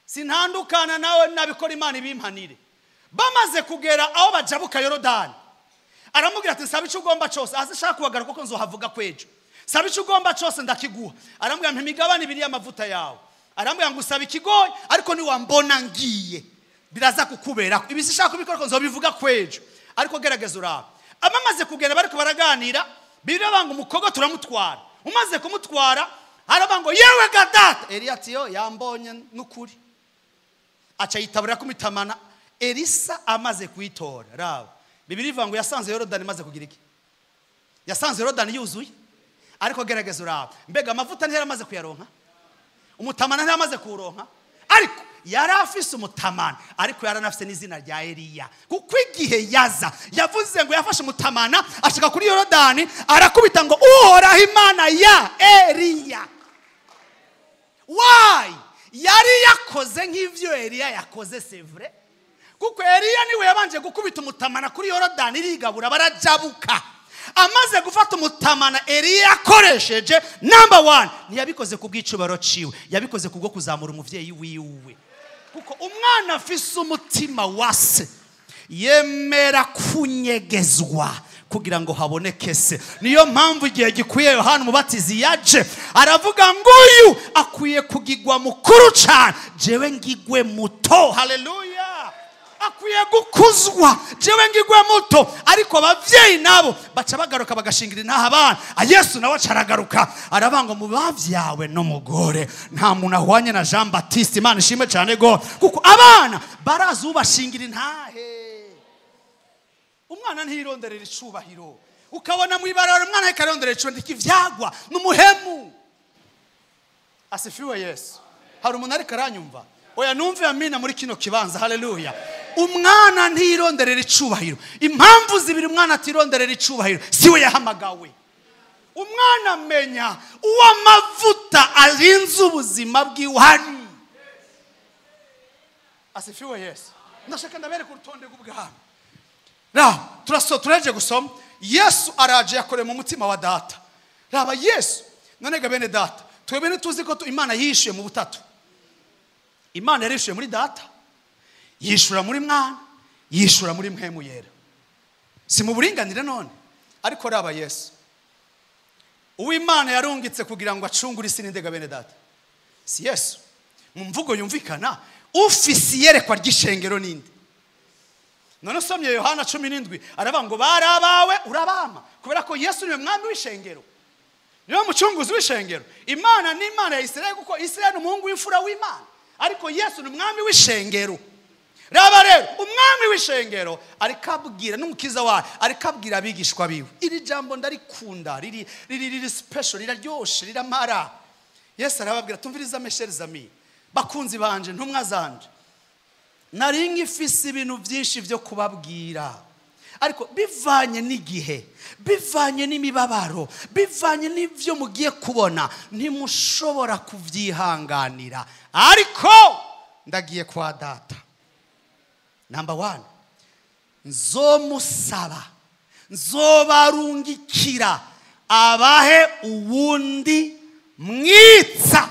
sintandukana nawe nabikora Imana ibimpanire. Bamaze kugera aho bajabuka Yorodani, aramubwira ati saba icyo ugomba cyose, aze shaka kuhagaruka kuko nzohavuga kwejo. Saba icyo ugomba cyose ndakiguha. Aramubwira mpa imigabane ibiri y'amavuta yawe. Aramubwira ngo usaba ikigoyi, ariko niwambona ngiye biraza kukubera. Ibi sishaka kubikora ko nzobivuga kwejo, ariko gerageza urabe. Abamaze kugenda bariko baraganira, birabanga umukobwa turamutwara. Umaze kumutwara arabanga yewe gadata. Eliya ati yo yambonye nukuri, aca yitabura kumitamana. Elisa amaze kuyitora, raba Bibiliya ivuga ngo yasanze Yorodani imaze kugira iki? Yasanze Yorodani yuzuye. Ariko gerageza uraba, mbega amavuta ntiyari amaze kuyaronka, umutamana ntiyari amaze kuwuronka, ariko yari afise umutamana, ariko yaranafise n'izina rya Eliya. Kuko igihe yaza yavuze ngo yafashe umutamana ashika kuri Yorodani arakubita ngo uhoraho Imana ya Eliya. Why? Yari yakoze nk'ivyo Eliya yakoze, c'est vrai. Kuko Eliya niwe yabanje gukubita umutamana kuri Yorodani irigabura barajabuka. Amaze gufata umutamana Eliya yakoresheje number 1, ntiyabikoze kubw'icubaro ciwe, yabikoze kubwo kuzamura umuvyeyi wiwe. Kuko umwana afise umutima wase yemera kunyegezwa kugira ngo haboneke se. Niyo mpamvu igihe gikwiye Yohana Umubatizi yaje aravuga ngo uyu akwiye kugigwa mukuru cyane, jewe ngigwe muto. Haleluya! Akwiye gukuzwa, jewe ngigwe muto. Ariko abavyeyi nabo baca bagaruka bagashingira intaha abana. Yesu nawe acaragaruka arabanga mu bavyawe n'umugore nta muntu ahwanye na Jean Baptiste. Imana ishimwe cyane go, kuko abana barazi ubashingira intahe. Umwana ntiyironderera icubahiro. Ukabona mu ibarabara umwana ariko aronderera icubahiro, ntikivyagwa, ni umuhemu. Asifiwe Yesu. Hari umuntu ariko aranyumva? Oya, numve amina muri kino kibanza. Haleluya. Umwana ntiyironderera icubahiro. Impamvu zibiri umwana atironderera icubahiro, siwe yahamagawe. Umwana amenya uwo amavuta arinze ubuzima bwiwe hari. Asifiwe Yesu. Ndashaka ndabereka urutonde rw'ubwami. Raba, turaje gusoma. Yesu araje yakoreye mu mutima wa data. Raba Yesu. None ga bene data, twebwe ntituzi ko Imana yishuye mu butatu. Imana yarishuye muri data, yishura muri mwana, yishura muri mpwemu yera. Si mu buringanire none? Ariko raba Yesu. Uwimana yarungitse kugira ngo acungure isi n'indega bene data, si Yesu. Mu mvugo yumvikana, ufise iyerekwa ry'ishengero ninde? None usomye Yohana 17 aravuga ngo bari abawe urabama, kubera ko Yesu niwe mwami w'ishengero, niwe mucunguzi w'ishengero. Imana ni Imana ya Isirayeli, kuko Isirayeli ni umuhungu w'imfura w'Imana, ariko Yesu ni umwami w'ishengero. Raba rero umwami w'ishengero ariko abwira n'umukiza wayo, ariko abwira abigishwa biwe. Iri jambo ndarikunda, riri riri riri special, riraryoshe, riramara. Yesu arababwira, tumviriza mes chers amis, bakunzi banje, ntumwa zanje, nari nkifise ibintu byinshi byo kubabwira, ariko bivanye n'igihe, bivanye n'imibabaro, bivanye n'ibyo mugiye kubona, ntimushobora kubyihanganira. Ariko ndagiye kwa data. Number 1, nzomusaba, nzobarungikira abahe uwundi mwitsa.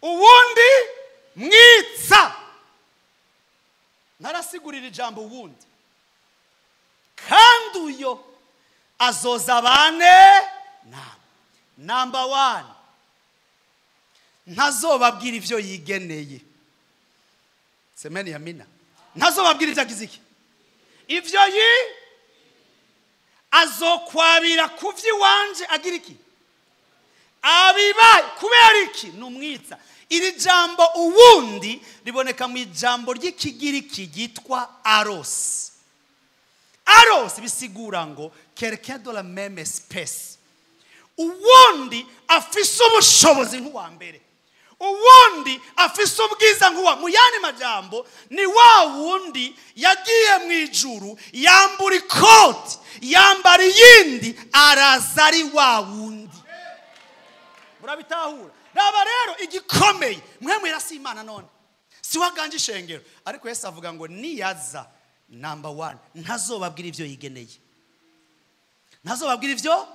Uwundi mwitsa. Narasigurira ijambo uwundi. Kandi uyo azoza abane namwe. Number 1, ntazobabwira ivyo yigeneye. Semeni ya mina. Ntazobabwira ivyo agize iki? Ivyo yi azokwabira kuvyiwanje agira iki? Abibaye. Kubera iki? Ni umwitsa. Iri jambo uwundi riboneka mu ijambo ry'ikigiriki ryitwa aros. Aros bisigura ngo quelqu'un de la même espèce. Uwundi afise ubushobozi nk'uwa mbere, uwundi afise ubwiza nk'uwa. Mu yandi majambo ni wa wundi yagiye mu ijuru, yambura ikoti, yambara iyindi, araza ari wa wundi. Murabitahura? Raba rero igikomeye, mwe mwirasi Imana none si waganje ishengero. Ariko Yesu avuga ngo niyaza, number 1, ntazobabwira ivyo yigeneye, ntazobabwira ivyo,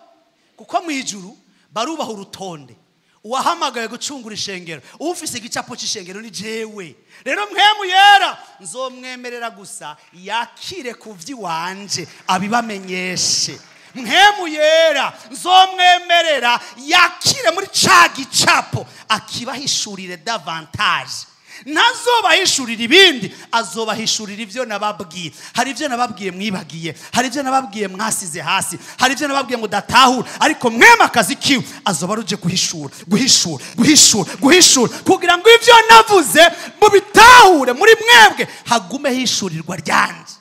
kuko mu ijuru barubaha urutonde. Uwahamagaye gucungura ishengero, ufise igicapo c'ishengero ni jewe. Rero mpwemu yera nzomwemerera gusa yakire kuvyiwanje abibamenyeshe. Mpwemu yera nzomwemerera yakire muri ca gicapo akibahishurire davantage. Ntazobahishurira ibindi, azobahishurira ivyo nababwiye. Hari ivyo nababwiye mwibagiye, hari ivyo nababwiye mwasize hasi, hari ivyo nababwiye mudatahura, ariko mwema akazi kiwe azoba aruje guhishura, guhishura, guhishura, guhishura, kugira ngo ivyo navuze mubitahure muri mwebwe, hagume hishurirwa ryanje.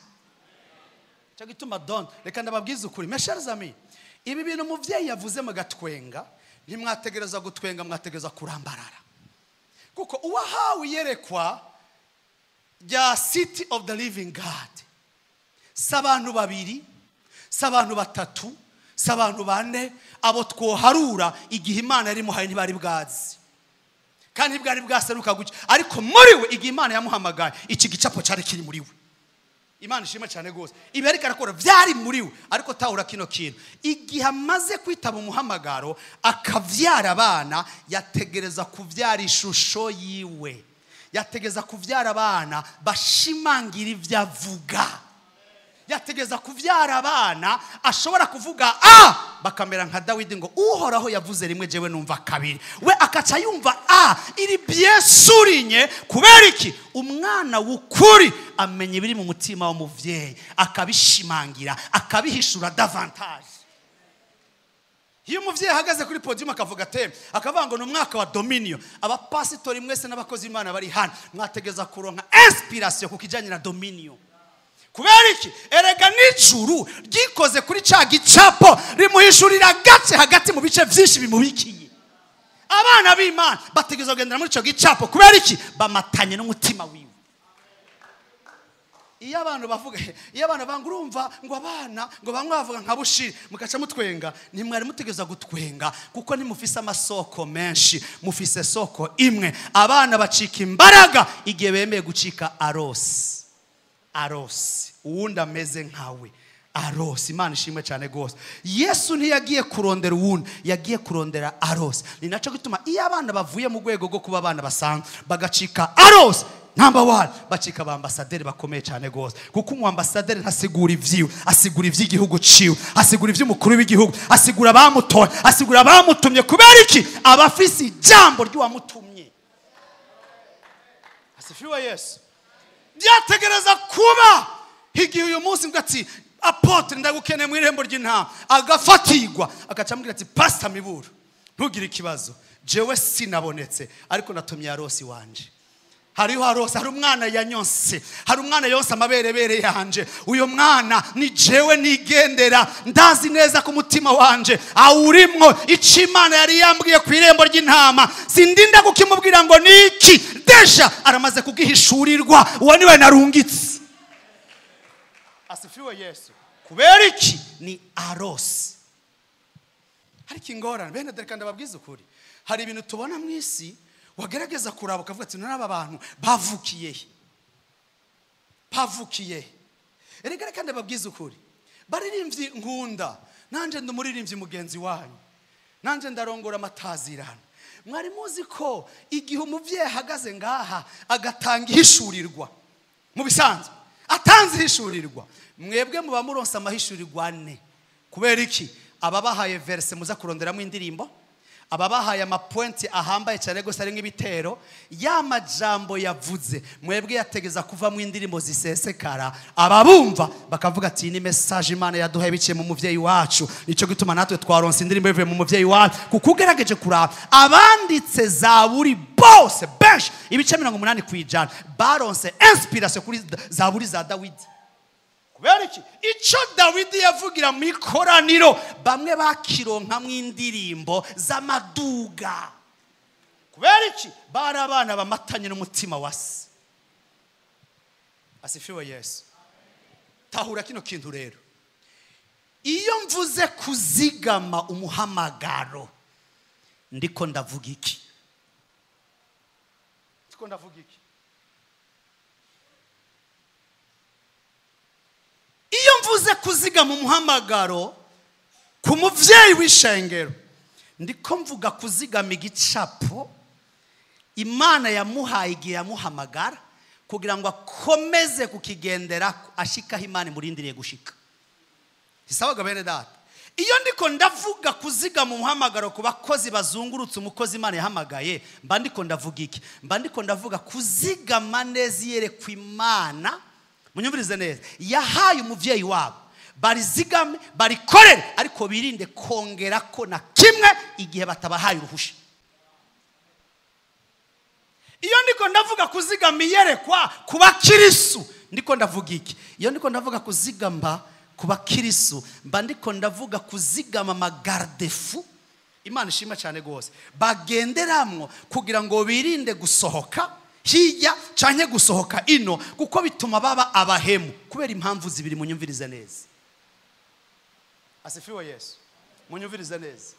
Cyo gituma don, reka ndababwize ukuri, mes chers amis, ibi bintu umuvyeyi yavuze mugatwenga, ntimwategereza gutwenga, mwategereza kurambarara. Kuko uwahawe iyerekwa rya City of the Living God, si abantu babiri, si abantu batatu, si abantu bane, abo twoharura igihe Imana yari imuhaye ntibari bwazi, kandi ntibwari bwaseruka gutya, ariko muri we igihe Imana yamuhamagaye iki gicapo cyari kiri muri we. Imana ishimwe cyane gose. Ibi ariko arakora byari muri we, ariko tahura kino kintu, igihe amaze kwitaba umuhamagaro akavyara abana, yategereza kuvyara ishusho yiwe, yategereza kuvyara abana bashimangira ivyo avuga, yategereza kuvyara abana ashobora kuvuga a bakamera nka Dawidi ngo Uhoraho yavuze rimwe jewe numva kabiri, we akaca yumva a iri bien souligné. Kubera iki? Umwana w'ukuri amenya ibiri mu mutima w'umuvyeyi, akabishimangira, akabihishura davantage. Iyo umuvyeyi ahagaze kuri podium akavuga teme, akavuga ngo ni umwaka wa dominion, abapasitori mwese n'abakozi b'Imana bari hano mwategeza kuronka inspiration ku kijanye na dominion. Kubera iki? Erega n'ijuru ryikoze kuri ca gicapo rimuhishurira gace hagati mu bice vyinshi bimubikiye. Abana b'Imana bategerezwa kugendera muri ico gicapo. Kubera iki? Bamatanye n'umutima wiwe. Iyo abantu bavuga, iyo abantu banga urumva ngo abana ngo bamwe bavuga nka Bushiri, mugaca mutwenga, ntimwari mutegerezwa gutwenga kuko ntimufise amasoko menshi, mufise soko imwe. Abana bacika imbaraga igihe bemeye gucika arosi. Arosi uwundi ameze nkawe. Arosi. Imana ishimwe cyane gose. Yesu ntiyagiye kurondera uwundi, yagiye kurondera arosi. Ni naco gituma iyo abana bavuye mu rwego rwo kuba abana basanzwe bagacika arosi, number one, bacika ba ambasaderi bakomeye cyane gose. Kuko umu ambasaderi ntasigura ivyiwe, asigura ivy'igihugu ciwe, asigura ivy'umukuru w'igihugu, asigura abamutoye, asigura abamutumye. Kubera iki? Abafise ijambo ry'uwamutumye. Asifiwe Yesu. Byategereza kuba igihe uyu munsi mbwa ati apotre ndagukeneye mu irembo ry'intama, agafatirwa agaca ambwira ati pastor Miburo ntugire ikibazo, jewe sinabonetse ariko natumye arosi wanje. Hariho arosi, hari umwana yanyonse, hari umwana yonse amaberebere yanje. Uyo mwana ni jewe nigendera, ndazi neza ko umutima wanje awurimwo ico Imana yari yambwiye ku irembo ry'intama. Sindinda kukimubwira ngo niki, deja aramaze kugihishurirwa, uwo niwe narungitse. Asifiwe Yesu. Kubera iki? Ni arosi. Hariko ingorane bene dore, kandi ababwiza ukuri, hari ibintu tubona mu isi wagerageza kuraba ukavuga ati none aba bantu bavukiye he? Bavukiye he? Erega kandi ababwiza ukuri, baririmbyi nkunda, nanje ndi umuririmbyi mugenzi wanyu, nanje ndarongora amatazirano. Mwari muzi ko igihe umuvyeyi ahagaze ngaha agatanga ihishurirwa, mu bisanzwe atanze ihishurirwa, mwebwe muba muronse amahishurirwa ane. Kubera iki? Ababahaye verse muza kuronderamo indirimbo, ababahaye amapointi ahambaye cyane gose ari nk'ibitero, ya majambo yavuze mwebwe yategeza kuvamo indirimbo zisesekara, ababumva bakavuga ati ni message Imana yaduhaye biciye mu muvyeyi wacu, nico gituma natwe twaronse indirimbo ivuye mu muvyeyi wacu. Kuko ugerageje kuraba abanditse zaburi bose benshi ibice 80% baronse inspiration kuri zaburi za Dawidi. Kubera iki? Ico Dawidi yavugira mu ikoraniro bamwe bakironka mu indirimbo z'amaduga. Kubera iki? Bari abana bamatanye n'umutima wa se. Asifiwe Yesu. Tahura kino kintu rero. Iyo mvuze kuzigama umuhamagaro, ndiko ndavuga iki? Ndiko ndavuga iki? Iyo mvuze kuzigama umuhamagaro ku muvyeyi w'ishengero, ndiko mvuga kuzigama igicapo Imana yamuhaye igihe yamuhamagara kugira ngo akomeze kukigendera ashikaho Imana imurindiriye gushika. Isawaga bene data. Iyo ndiko ndavuga kuzigama umuhamagaro ku bakozi bazungurutse umukozi Imana yahamagaye, mba ndiko ndavuga iki? Mba ndiko ndavuga kuzigama neza iyerekwa Imana. Munyumvirize neza, yahaye umuvyeyi wabo barizigame barikorere, ariko birinde kongera ko na kimwe igihe batabahaye uruhusha. Iyo ndiko ndavuga kuzigama iyerekwa ku bakirisu, ndiko ndavuga iki? Iyo ndiko ndavuga kuzigama ku bakirisu, mba ndiko ndavuga kuzigama amagardefu. Imana ishima cyane gose, bagenderamwo kugira ngo birinde gusohoka hirya canke gusohoka ino, kuko bituma baba abahemu. Kubera impamvu zibiri, munyumvirize neza. Asifiwe Yesu. Munyumvirize neza.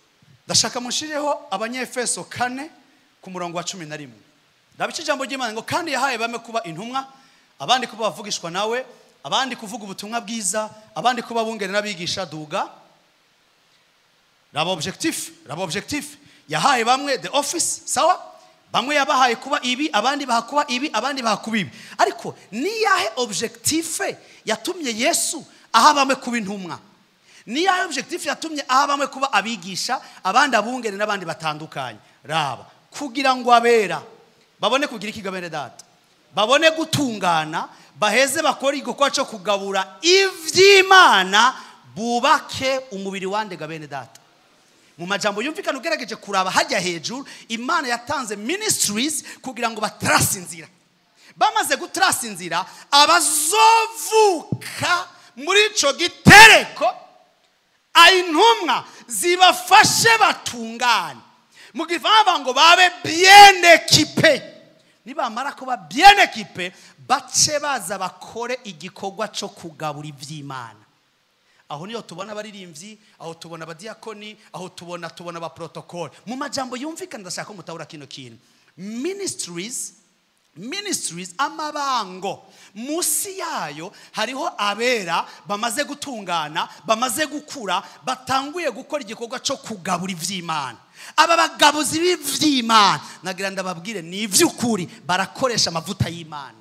Ndashaka mushireho Abanyefeso 4 ku murongo wa 11. Ndabica ijambo ry'Imana ngo kandi yahaye bamwe kuba intumwa, abandi kuba bavugishwa nawe, abandi kuvuga ubutumwa bwiza, abandi kuba bungere n'abigisha. Duga raba objectif, raba objectif. Yahaye bamwe the office, sawa? Bamwe yabahaye kuba ibi, abandi baha kuba ibi, abandi baha kuba ibi. Ariko ni yahe objectif yatumye Yesu aha bamwe kuba intumwa? Ni yahe objectif yatumye aha bamwe kuba abigisha, abandi abungere n'abandi batandukanye? Raba, kugira ngo abera babone kugira ikigabane data, babone gutungana, baheze bakora igikorwa cyo kugabura ivy'Imana, bubake umubiri wande gabene data. Mu majambo yumvikana ugerageje kuraba hajya hejuru, Imana yatanze ministries kugira ngo batrase inzira. Bamaze gutrasa inzira, abazovuka muri ico gitereko intumwa zibafashe batungane. Mu gifaransa ngo babe bien équipé. Nibamara kuba bien équipé, bace baza bakore igikorwa cyo kugabura ivy'Imana. Aho niyo tubona abaririmbyi, aho tubona abadiakoni, aho tubona aba protocole. Mu majambo yumvikana ndashaka ko mutabura kino kintu. Ministries, amabango musi yayo hariho abera bamaze gutungana, bamaze gukura, batanguye gukora igikorwa cyo kugabura ivy'Imana. Aba bagabuzi b'ivy'Imana nagira ndababwire ni ivy'ukuri, barakoresha amavuta y'Imana,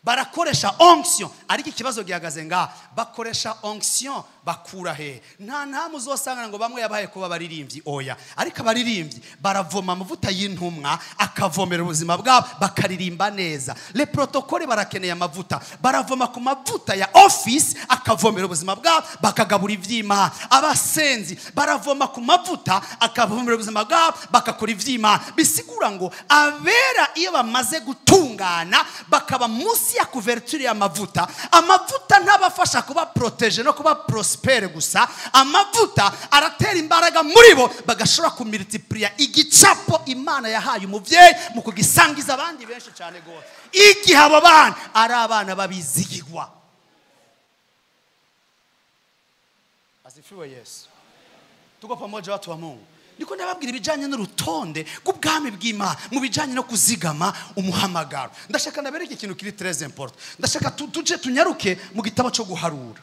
barakoresha onction. Ariko ikibazo gihagaze nga bakoresha onction bakura he? Nta ntamu uzosanga ngo bamwe yabaye kuba abaririmbyi, oya. Ariko abaririmbyi baravoma amavuta y'intumwa akavomera ubuzima bwabo bakaririmba neza. Le protocole barakeneye amavuta, baravoma ku mavuta ya office akavomera ubuzima bwabo bakagabura ivy'Imana. Abasenzi baravoma ku mavuta akavomera ubuzima bwabo bakakora ivy'Imana. Bisigura ngo abera iyo bamaze gutungana bakaba munsi ya couverture y'amavuta, amavuta ntabafasha kuba protege no kuba prospere gusa, amavuta aratera imbaraga muri bo bagashobora kumultiplier igicapo Imana yahaye umuvyeyi mu kugisangiza abandi benshi cyane gose. Igihe abo bana ari abana babizigirwa. Asifiwe Yesu. Tuko pamoja watu wa Mungu. Niko ndababwira ibijanye n'urutonde rw'ubwami bw'Imana mu bijanye no kuzigama umuhamagaro. Ndashaka ndabereke ikintu kiri très important. Ndashaka tuje tunyaruke mu gitabo cyo guharura.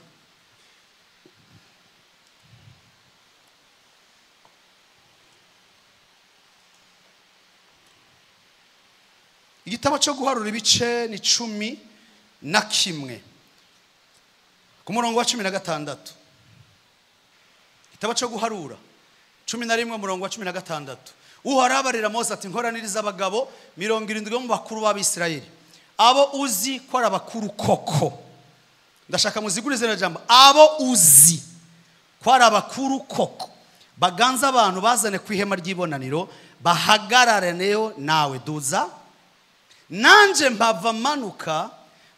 Igitabo cyo guharura ibice ni 11 ku murongo wa 16. Igitabo cyo guharura 11 murongo wa 16. Uhoraho abarira Mose ati nkoraniriza abagabo 70 bo mu bakuru b'Abisirayeli, abo uzi ko ari abakuru koko. Ndashaka muzigurize rino jambo, abo uzi ko ari abakuru koko, baganza abantu bazane ku ihema ry'ibonaniro, bahagararaneyo nawe. Duza nanje mpava manuka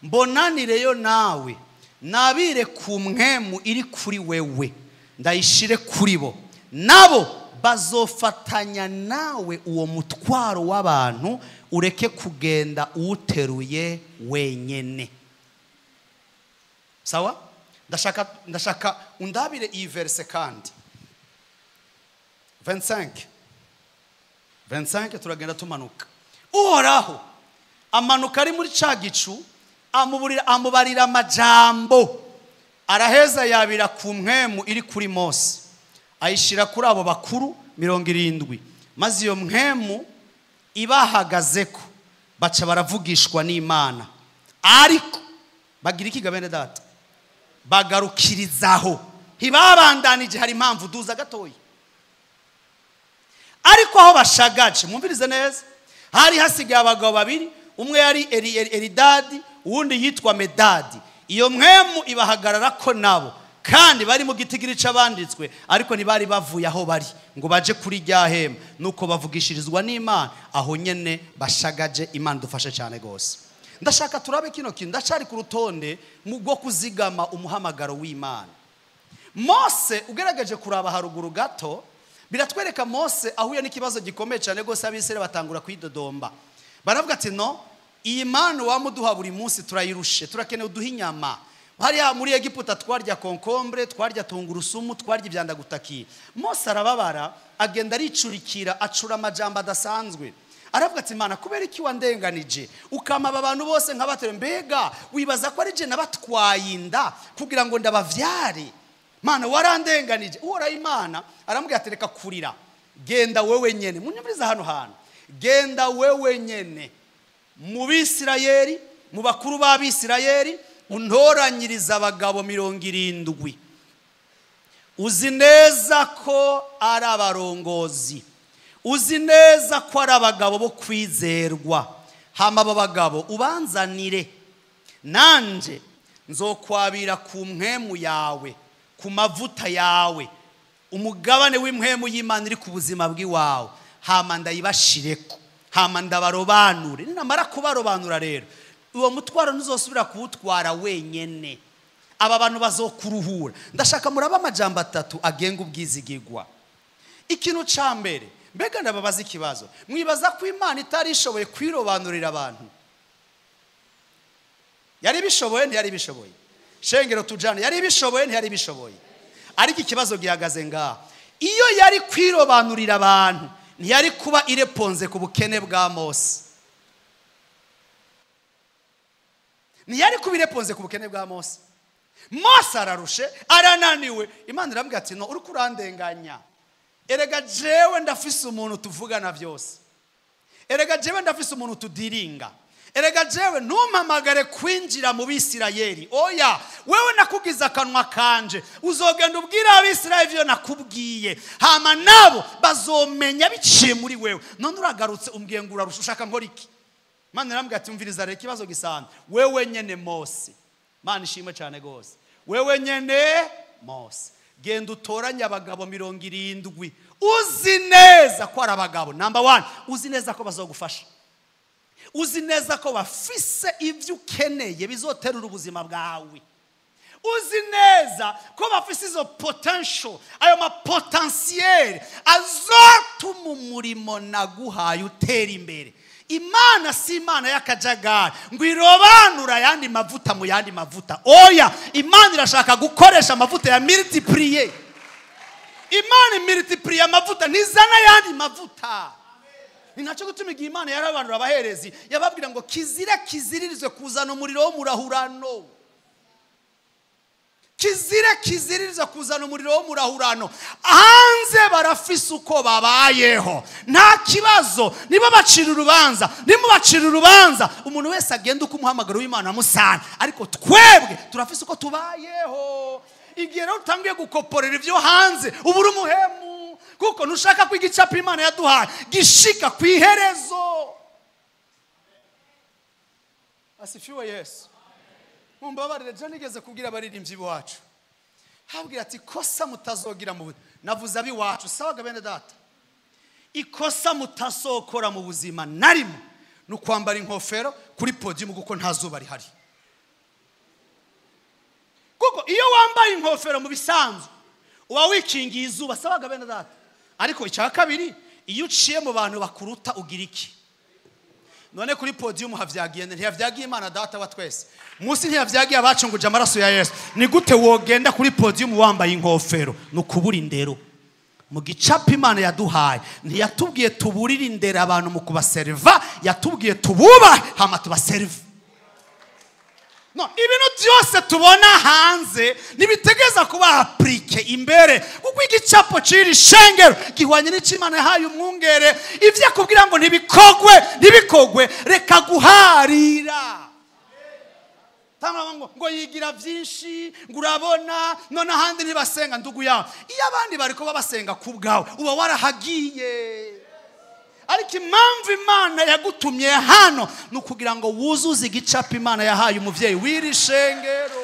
mbonanireyo nawe, nabire ku mwemu iri kuri wewe, ndayishire kuri bo, nabo bazofatanya nawe uwo mutwaro w'abantu, ureke kugenda uwuteruye wenyene. Sawa? Ndashaka undabire iyi verse kandi 25 turagenda tumanuka. Uhoraho amanuka ari muri ca gicu, amubarira amajambo, araheza yabira ku mwemu iri kuri Mose, ayishira kuri abo bakuru 70. Maze iyo mwemu ibahagazeko baca baravugishwa n'Imana. Ariko bagira iki bene data? Bagarukirizaho, ntibabandanije. Hari impamvu duza gatoyi. Ariko aho bashagaje, mwumvirize neza, hari hasigaye abagabo babiri, umwe yari Eridadi, uwundi yitwa Medadi. Iyo mwemu ibahagarara ko nabo kandi bari mu gitigiri c'abanditswe, ariko ntibari bavuye aho bari ngo baje kuri rya hema. Nuko bavugishirizwa n'Imana aho nyene bashagaje. Imana dufashe cyane gose. Ndashaka turabe kino kintu, ndacari ku rutonde mu bwo kuzigama umuhamagaro w'Imana. Mose ugerageje kuraba haruguru gato, biratwereka Mose ahuye n'ikibazo gikomeye cyane gose. Abisirayeli batangura kwidodomba, baravuga ati no, iyi manu wamuduha buri munsi turayirushe, turakeneye uduha inyama. Hariya muri Egiputa twarya konkombre, twarya tungurusumu, twarya ibyandagutakiye. Mose arababara, agenda aricurikira, acura amajambo adasanzwe. Aravuga ati Imana, kubera iki wandenganije ukama aba bantu bose nkabatere? Mbega wibaza ko ari je nabatwaye inda kugira ngo ndabavyare? Mana warandenganije. Uhoraho Imana aramubwira ati reka kurira, genda wewe nyene. Munyumviriza hano hantu, genda wewe nyene mu Bisirayeli, mu bakuru b'Abisirayeli, untoranyiriza abagabo 70 uzi neza ko ari abarongozi, uzi neza ko ari abagabo bo kwizerwa. Hama abo bagabo ubanzanire, nanje nzokwabira ku mpwemu yawe, ku mavuta yawe, umugabane w'impwemu y'Imana iri ku buzima bw'iwawe, hama ndayibashireko. Hama ndabarobanure. Ninamara kubarobanura rero, uwo mutwaro ntuzosubira kuwutwara wenyene. Aba bantu bazokuruhura. Ndashaka muraba amajambo atatu agenga ubwizigigwa. Ikintu ca mbere, mbega ndababaza ikibazo. Mwibaza ko Imana itari ishoboye kwirobanurira abantu? Yari bishoboye, ntiyari bishoboye? Shengero tujane, yari bishoboye, ntiyari bishoboye? Ariko ikibazo gihagaze ngaha. Iyo yari kwirobanurira abantu, ntiyari kuba ireponze ku bukene bwa Mose. Ntiyari kuba ireponze ku bukene bwa Mose. Mose ararushe, arananiwe. Imana irambwira ati no, uri kurandenganya. Erega jewe ndafise umuntu tuvugana byose. Erega jewe ndafise umuntu tudiringa. Erega jewe ntumpamagare kwinjira mu Bisirayeli. Oya, wewe nakugize akanwa kanje, uzogenda ubwira Abisirayeli ivyo nakubwiye, hama nabo bazomenya biciye muri wewe. None uragarutse umbwiye ngo urarusha, ushaka nkora iki? Imana irambwira ati umviriza rero ikibazo gisanzwe. Wewe nyene Mose, Imana ishimwe cyane gose. Wewe nyene Mose, genda utoranye abagabo 70, uzi neza ko ari abagabo. Number 1, uzi neza ko bazogufasha. Uzi neza ko bafise ivyo ukeneye bizoterura ubuzima bwawe. Uzi neza ko bafise izo potential, ayo ma potentiel azotuma umurimo naguhaye utera imbere. Imana si Imana y'akajagari ngo irobanura ayandi mavuta mu yandi mavuta. Oya, Imana irashaka gukoresha amavuta ya multiplier. Imana multiplier amavuta, ntizana ayandi mavuta. Ni nacyo gutuma igihe Imana yarabanura abaherezi, yababwira ngo kizira kiziririzwe kuzana umuriro wo murahurano. Kizira kiziririzwe kuzana umuriro wo murahurano. Hanze barafise uko babayeho, nta kibazo. Nibo bacira urubanza, nibo bacira urubanza. Umuntu wese agenda uko umuhamagaro w'Imana amusana, ariko twebwe turafise uko tubayeho. Igihe rero utangiye gukoporera ivyo hanze, ubura umuhemu, kuko ntushaka ko igicapo Imana yaduhaye gishika ku iherezo. Asifiwe Yesu. Mumbabarire, je nigeze kubwira abaririmbyi b'iwacu, habwira ati kosa mutazogira mu buzima. Navuze abiwacu, sawaga bene data, ikosa mutasokora mu buzima narimo ni ukwambara inkofero kuri podium kuko nta zuba rihari. Kuko iyo wambaye inkofero mu bisanzwe uba wikingiye izuba, sawaga bene data. Ariko icya kabiri, iyo uciye mu bantu bakuruta ugira iki? None kuri podium havyagiye, ntiyavyagiye Imana data wa twese. Munsi ntiyavyagiye abacunguje amaraso ya Yesu. Ni gute wogenda kuri podium wambaye inkofero? Ni ukubura indero. Mu gicapo Imana yaduhaye, ntiyatubwiye tuburire indero abantu mu kubaserva, yatubwiye tububahe hama tubaserve. No, ibintu byose tubona hanze nibitegeza kuba aplike imbere, kuko igicapo ciri shengero gihwanye n'Imana yahaye umwungere. Ivyo akubwira ngo ntibikogwe, ntibikogwe, reka guharira. Tanga ngo yigira byinshi, ngo urabona none ahandi ntibasenga. Ndugu yawe, iyo abandi bariko babasenga ku bwawe uba warahagiye. Ariko impamvu Imana yagutumye hano ni ukugira ngo wuzuze igicapo Imana yahaye umuvyeyi w'iri shengero.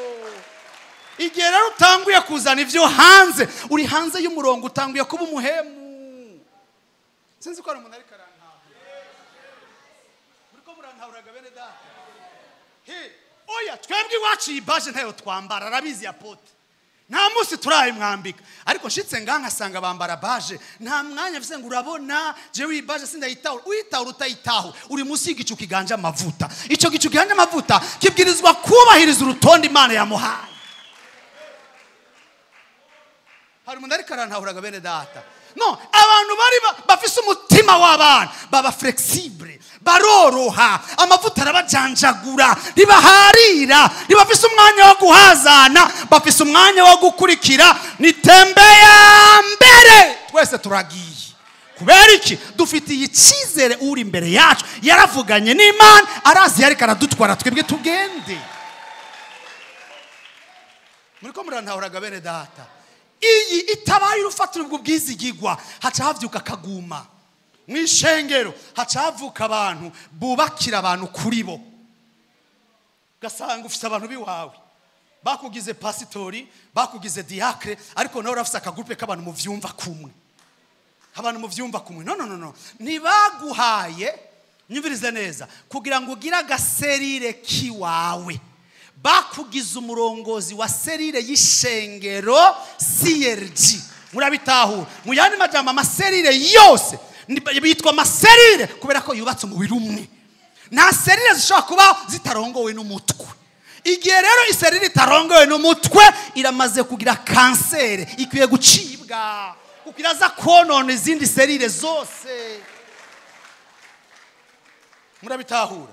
Igihe rero utanguye kuzana ivyo hanze, uri hanze y'umurongo, utanguye kuba umuhemu. Sinzi ko ari umuntu ariko arantahura. Muriko murantahuraga bene data? He, oya, twebwe iwacu iyi baje ntayo twambara, arabizi ya pote. Nta munsi turayimwambika. Ariko nshitse ngaha nkasanga bambara baje, nta mwanya mfise ngo urabona jewe iyi baje sindayitahura. Uyitahura utayitahura, uri munsi y'igicu kiganje amavuta. Ico gicu kiganje amavuta kibwirizwa kubahiriza urutonde Imana yamuhaye. Hari umuntu ariko arantahuraga bene data? No, abantu bari bafise umutima w'abana, baba flexible, baroroha, amavuta arabajanjagura, ntibaharira, ntibafise umwanya wo guhazana, bafise umwanya wo gukurikira. Nitembea mbere, twese turagiye. Kubera iki? Dufitiye icyizere uri imbere yacu, yaravuganye n'Imana, arazi yariko aradutwara, twebwe tugende. Muriko murantahuraga bene data? Iyi itabaye urufatiro ubwo bwizigigwa, haca havyuka kaguma mwishengero, haca havuka abantu bubakira abantu kuri bo. Gasanga ufise abantu biwawe bakugize pasitori, bakugize diacre, ariko nawe urafise akagrupe k'abantu muvyumva kumwe. Abantu muvyumva kumwe. No, no, no, no. Ntibaguhaye Nyumvirize neza, kugira ngo ugire agaserire kiwawe bakugize umurongozi wa serire y'ishengero CRG. Murabitahura? Mu yandi majambo, amaserire yose bitwa amaserire kubera ko yubatse umubiri umwe. Nta serire zishobora kuba zitarongowe n'umutwe. Igihe rero iserire itarongowe n'umutwe, iramaze kugira kanseri, ikwiye gucibwa kuko iraza konona izindi serire zose. Murabitahura?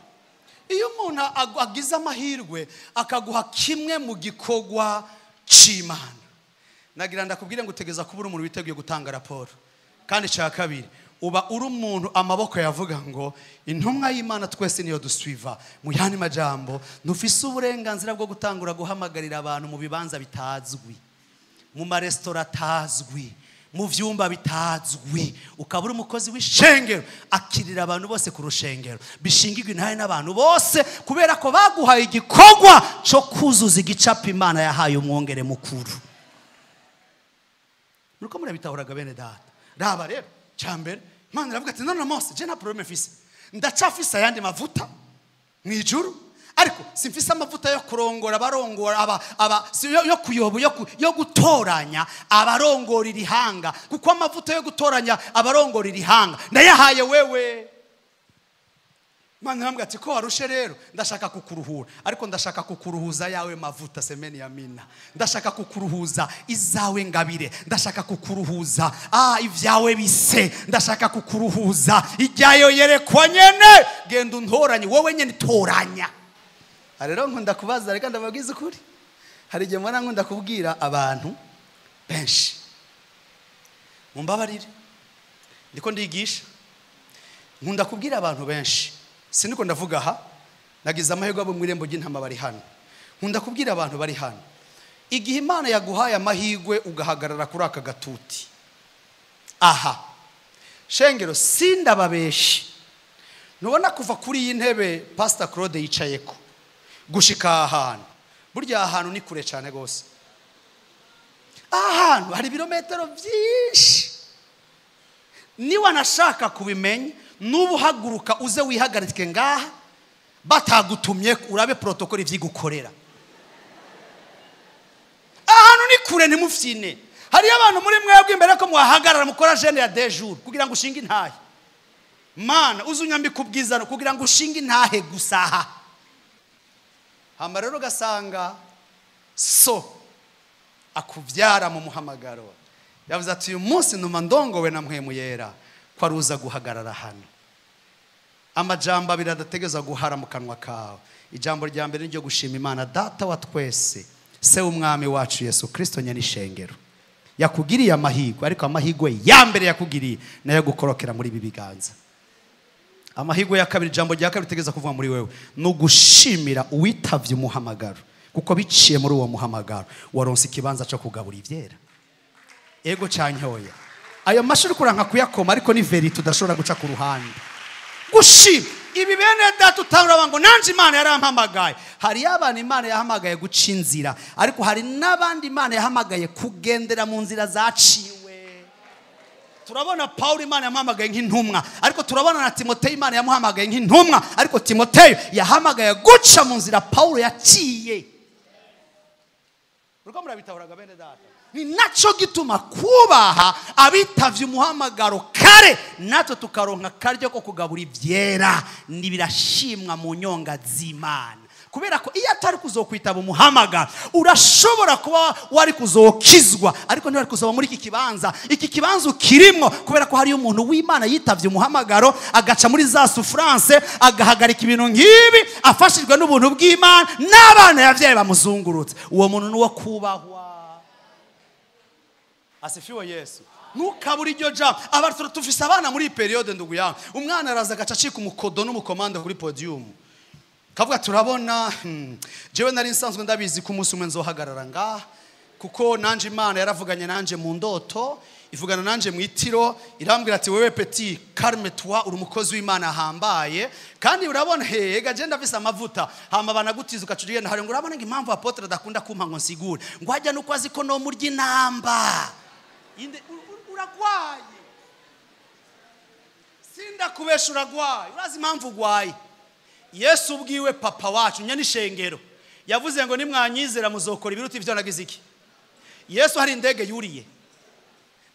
Iyo umuntu agize amahirwe akaguha kimwe mu gikorwa c'Imana, nagira ndakubwire ngo utegeza kuba uri umuntu witeguye gutanga raporo. Kandi cya kabiri, uba uri umuntu amaboko yavuga ngo intumwa y'Imana twese niyo dusuiva. Mu yandi majambo, ntufise uburenganzira bwo gutangura guhamagarira abantu mu bibanza bitazwi, mu maresitora atazwi, mu vyumba bitazwi. Ukaba uri umukozi w'ishengero akirira abantu bose ku rushengero, bishingirwa intahe n'abantu bose, kubera ko baguhaye igikorwa cyo kuzuza igicapo Imana yahaye umwongere mukuru. Muriko murabitahuraga bene data? Raba rero, cyambere Imana iravuga ati none Mose, je nta problème mfise, ndacafise ayandi mavuta mu ijuru, ariko simfise amavuta yo kurongora abarongora aba aba si yo kuyobo yo gutoranya abarongora irihanga, kuko amavuta yo gutoranya abarongora irihanga ndayahaye wewe. Imana irambwira ati ko warushe rero, ndashaka kukuruhura, ariko ndashaka kukuruhuza yawe mavuta semeni ya mina, ndashaka kukuruhuza izawe ngabire, ndashaka kukuruhuza ibyawe bise, ndashaka kukuruhuza ijyayo yerekwa nyene. Genda untoranye wowe nyene, toranya. Rero nkunda kubaza, reka ndababwiza ukuri, hari igihe mbona nkunda kubwira abantu benshi, mumbabarire ndiko ndigisha, nkunda kubwira abantu benshi, siniko ndavuga aha, nagize amahirwe abo mu irembo ry'intama bari hano. Nkunda kubwira abantu bari hano, igihe Imana yaguhaye amahirwe ugahagarara kuri aka gatuti aha, shengero sindababeshi, nubona kuva kuri iyi ntebe Pastor Claude yicayeko gushika ahantu, burya ahantu ni kure cyane gose, ahantu hari ibirometero byinshi. Niba nashaka kubimenya, nubu haguruka uze wihagarike ngaha batagutumye, urabe protocole ivyigukorera. Ahantu ni kure, ntimufyine. Hari abantu muri mwebwe imbere ko mwahagarara mukora jeune ya deux jours kugira ngo ushinge intahe. Mana uzunyambika ubwiza kugira ngo ushinge intahe gusaha. Hama rero ugasanga so akuvyara mu muhamagaro, yavuze ati uyu munsi numa ndongowe na mpwemu yera ko aruza guhagarara hano. Amajambo abiri adategeza guhara mu kanwa kawe. Ijambo rya mbere ni ryo gushima Imana data wa twese, se w'umwami wacu Yesu Kristo nyene ishengero, yakugiriye amahirwe, ariko amahirwe ya mbere yakugiriye nayo gukorokera muri ibi biganza. Amahirwe ya kabiri, ijambo rya kabiri tegeza kuvuga muri wewe, ni ugushimira uwitavye umuhamagaro, kuko biciye muri uwo muhamagaro waronse ikibanza cyo kugabura ivyera. Ego cyanyoye ayo mashuri kuranka kuyakoma, ariko ni vérité tudashobora guca ku ruhande. Gushima ibi bene data, utangura ngo nanje Imana yarampamagaye. Hari abantu Imana yahamagaye guca inzira, ariko hari n'abandi Imana yahamagaye kugendera mu nzira zaciwe. Turabona Paulo Imana yamuhamagaye nk'intumwa, ariko turabona na Timoteyo Imana yamuhamagaye nk'intumwa, ariko Timoteyo yahamagaye guca mu nzira Paulo yaciye. Uriko murabitahuraga bene data? Ni naco gituma kubaha abitavye umuhamagaro kare, natwe tukaronka karyo ko kugabura ivyera, ni birashimwa mu nyonga z'Imana. Kubera ko iyo atari kuzokwitaba umuhamagaro, urashobora kuba wari kuzokizwa, ariko ntiwari kuzoba muri iki kibanza. Iki kibanza ukirimwo kubera ko hariyo umuntu w'Imana yitavye umuhamagaro, agaca muri za souffrance, agahagarika ibintu nk'ibi, afashijwe n'ubuntu bw'Imana n'abana yavyaye bamuzungurutse. Uwo muntu ni uwo kubahwa. Asifiwe Yesu. Ntukabure iryo jambo. Abantu tufise abana muri periode ndugu yangu, umwana araza agaca acika umukodo n'umukomando kuri podium, kavuga turabona jewe nari nsanzwe ndabizi ko umunsi umwe nzohagarara ngaha, kuko nanje Imana yaravuganye nanje mu ndoto, ivugana nanje mu itiro, irambwira ati wewe petit calme toi, uri umukozi w'Imana ahambaye, kandi urabona hega je ndafise amavuta. Hama banagutiza ugaca ugenda hari ngo urabona ngo impamvu apotre adakunda kumpa ngo nsigure, ngo hajya nuko azi ko no murya inamba. Inde uragwaye. Sindakubesha, uragwaye. Urazi impamvu ugwaye? Yesu ubwiwe, papa wacu nyanishengero, yavuze ngo nimwanyizera muzokora ibiruta ivyo nagize. Iki Yesu hari indege yuriye?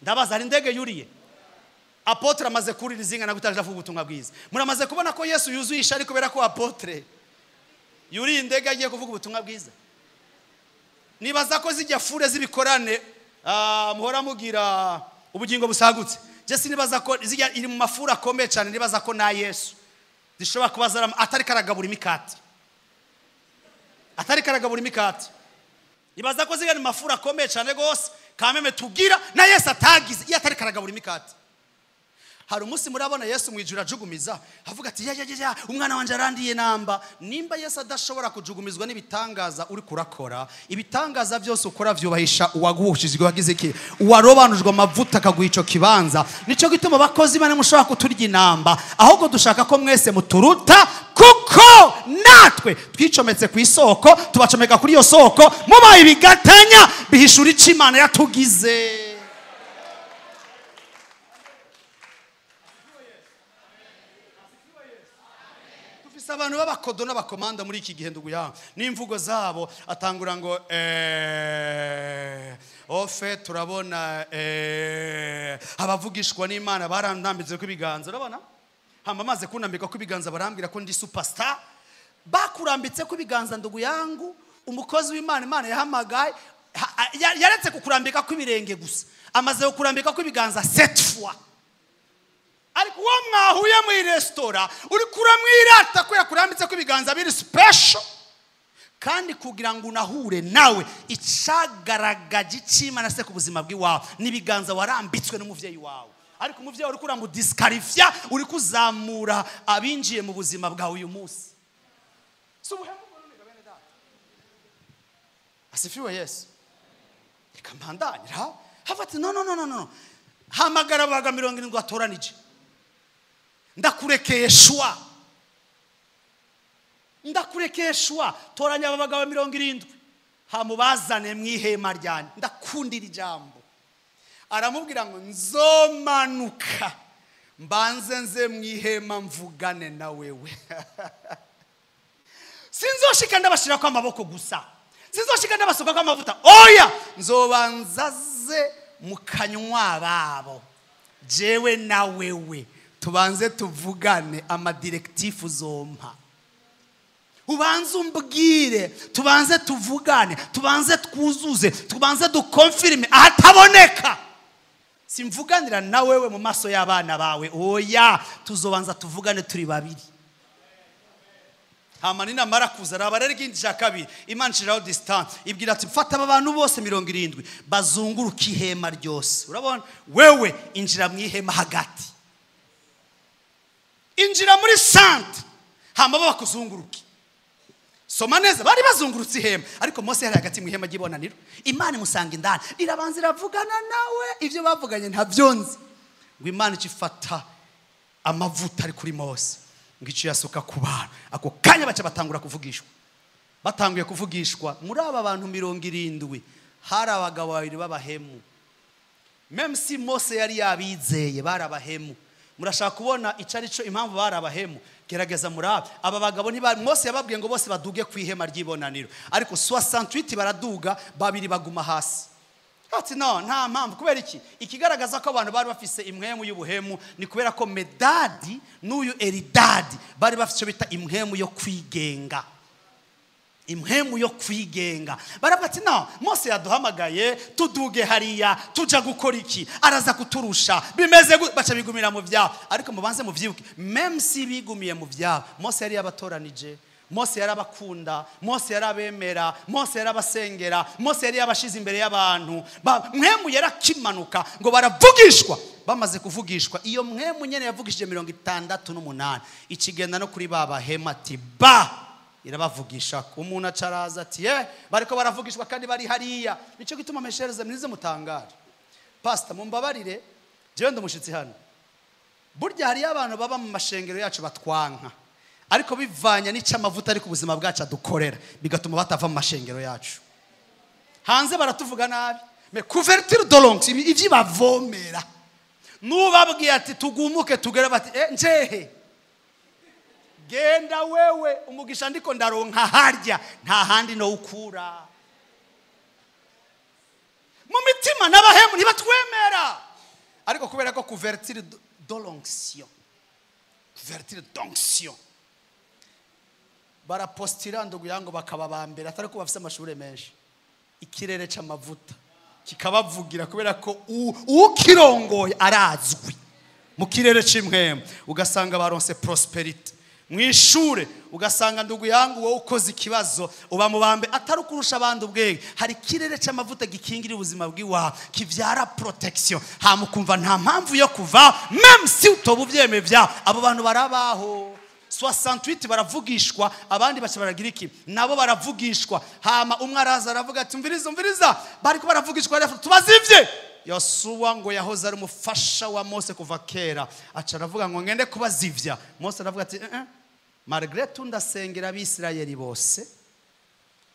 Ndabaza, hari indege yuriye? Apôtre amaze kurira izinga na gutaje avuga ubutumwa bwiza. Muramaze kubona ko Yesu yuzuye ishari kubera ko apôtre yuriye indege agiye kuvuga ubutumwa bwiza? Nibaza ko zijya foule z'ibikorane muhora mugira ubugingo busagutse, je sinibaza ko zijya iri mu ma foule akomeye cyane. Nibaza ko na Yesu zishobora kuba zarama atari karagabura imikati, atari karagabura imikati. Nibaza ko zijya mu ma foule akomeye cyane gose kameme tugira na Yesu atagize iyo atari karagabura imikati. Hari umunsi murabona Yesu mu ijuru ajugumiza avuga ati: "Ya ya ya, umwana wanje arandiye namba"? Nimba Yesu adashobora kujugumizwa n'ibitangaza uri kurakora, ibitangaza byose ukora vyubahisha uwaguhushijwe, wagize iki, uwarobanujwe amavuta akaguha ico kibanza. Nico gituma abakozi bane mushobora kuturya inamba, ahubwo dushaka ko mwese muturuta, kuko natwe twicometse ku isoko, tubacomeka kuri iyo soko. Mubaye ibigatanya bihishura ico Imana yatugize. Dufise abantu b'abakodo n'abakomanda muri iki gihe, ndugu yawe, n'imvugo zabo atangura ngo ofe turabona abavugishwa n'Imana barandambitse ko ibiganza. Urabona, hamba amaze kunambika ko ibiganza, barambwira ko ndi superstar. Bakurambitse ko ibiganza, ndugu yangu, umukozi w'Imana Imana yahamagaye yaretse kukurambika ko ibirenge gusa, amaze kukurambika ko ibiganza sept fois. Ariko uwo mwahuye muri resitora uri kuramwirata ko yakurambitse ko ibiganza biri special, kandi kugira ngo unahure nawe, icagaragaje icy'Imana se ku buzima bw'iwawe n'ibiganza warambitswe n'umuvyeyi wawe. Ariko umuvyeyi uri kuramudisqualifia, uri kuzamura abinjiye mu buzima bwawe uyu munsi. Si ubuhemu bwo bene data? Asifiwe Yesu. Reka mpandanye. Hava ati: "No, no, no, no, no, hamagara abaga 70 atoranije, ndakurekeye choix, ndakurekeye choix. Toranya aba bagabo 70, hamubazane mu ihema ryanjye." Ndakundira ijambo, aramubwira ngo: "Nzomanuka mbanze nze mu ihema mvugane na wewe. Sinzoshika ndabashirako amaboko gusa, sinzoshika ndabasukako amavuta, oya, nzobanza ze mu kanywa babo, jewe na wewe tubanze tuvugane ama directives uzompa, ubanze umbwire, tubanze tuvugane, tubanze twuzuze, tubanze duconfirme ahataboneka. Simvuganira na wewe mu maso y'abana bawe, oya, tuzobanza tuvugane turi babiri." Hama ninamara kuza, raba rero ikindi cya kabiri, Imana ishiraho distance, ibwira ati: "Fata aba bantu bose 70 bazunguruka ihema ryose." Urabona, wewe injira mu ihema hagati, injira muri centre, hama bo bakuzunguruke. Soma neza, bari bazungurutse ihema, ariko Mose yari hagati mu ihema ry'ibonaniro. Imana imusanga indani, irabanza iravugana nawe. Ibyo bavuganye ntabyo nzi. Ngo Imana ikifata amavuta ari kuri Mose, ngo icyo yasuka ku bantu, ako kanya baca batangura kuvugishwa. Batanguye kuvugishwa, muri aba bantu 70 hari abagabo babiri b'abahemu. Même si Mose yari yabizeye, bari abahemu. Murashaka kubona icyo ari cyo, impamvu bari abahemu? Gerageza murabe aba bagabo. Ntiba Mose yababwiye ngo bose baduge ku ihema ry'ibonaniro, ariko 68 baraduga, babiri baguma hasi. Ati: "No, nta mpamvu." Kubera iki? Ikigaragaza ko abantu bari bafise impwemu y'ubuhemu ni kubera ko Medadi n'uyu Eridadi bari bafite icyo bita impwemu yo kwigenga, impwemu yo kwigenga. Baravuga ati: "No, Mose yaduhamagaye, tuduge hariya tuja gukora iki? Araza kuturusha, bimeze baca bigumira mu byabo. Ariko mubanze muvyibuke, même si bigumiye mu byabo, Mose yari yabatoranije, Mose yarabakunda, Mose yarabemera, Mose yarabasengera, Mose yari yabashize imbere y'abantu. Mpwemu yarakimanuka, ngo baravugishwa. Bamaze kuvugishwa, iyo mpwemu nyene yavugishije 68 ikigenda no kuri ba bahema, ati ba irabavugisha. Umuntu acaraza ati: "Ye, bariko baravugishwa kandi bari hariya." Nicyo gituma meshereza mwize mutangare. Pastor, mumbabarire, jewe ndi umushitsi hano. Burya hariyo abantu baba mu mashengero yacu batwanka, ariko bivanye n'icyo amavuta ari ku buzima bwacu adukorera, bigatuma batava mu mashengero yacu. Hanze baratuvuga nabi, mais couverture de l'onction, ivyo ibavomera. Nubabwiye ati tugumuke tugere, bati njehe genda wewe, umugisha ndiko ndaronka harya nta handi no ukura. Mu mitima n'abahemu ntibatwemera, ariko kubera ko couverture de l'onction, couverture d'onction, barapostira ndugu yango bakaba bambere, atari ko bafise amashure menshi. Ikirere c'amavuta kikabavugira kubera ko ukirongoye arazwi mu kirere c'imwemu, ugasanga baronse prosperity mwishure, ugasanga ndugu yangu wowe ukoze ikibazo uba mubambe, atari ukurusha abandi ubwenge. Hari ikirere c'amavuta gikingira ubuzima bw'iwawe, kivyara protection, hama ukumva nta mpamvu yo kuva, même si utoba uvyemeye vyawe. Abo bantu barabaho 68 baravugishwa, abandi baca baragira iki, nabo baravugishwa. Hama umwe araza aravuga ati umviriza, umviriza, bariko baravugishwa tubazivye. Yosuwa ngo yahoze ari umufasha wa Mose kuva kera, aca aravuga ngo ngende kubazivya. Mose aravuga ati malgré tout ndasengera abisirayeli bose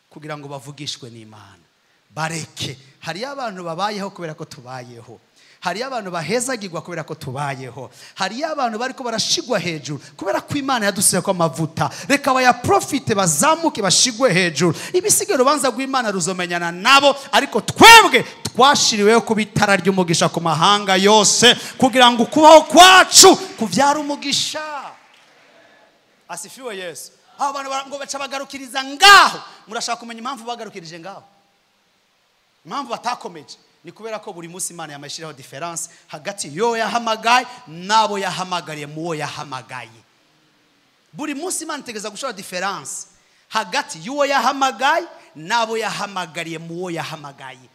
kugira ngo bavugishwe n'Imana, bareke. Hariyo abantu babayeho kubera ko tubayeho, hariyo abantu bahezagirwa kubera ko tubayeho, hariyo abantu bariko barashigwa hejuru kubera ko Imana yadusize ko amavuta. Reka bayaprofite bazamuke bashigwe hejuru, ibisigaye urubanza rw'Imana ruzomenyana nabo. Ariko twebwe twashiriweho kuba itara ry'umugisha ku mahanga yose, kugira ngo ukubaho kwacu kuvyara umugisha. Asifiwe Yesu. Abo bantu ngo baca bagarukiriza ngaho. Murashaka kumenya impamvu bagarukirije ngaho, impamvu batakomeje? Ni kubera ko buri munsi Imana yamashyiraho différence hagati yo yahamagaye n'abo yahamagariye muwo yahamagaye. Buri munsi Imana itegeza gushira différence hagati y'uwo yahamagaye n'abo yahamagariye muwo yahamagaye.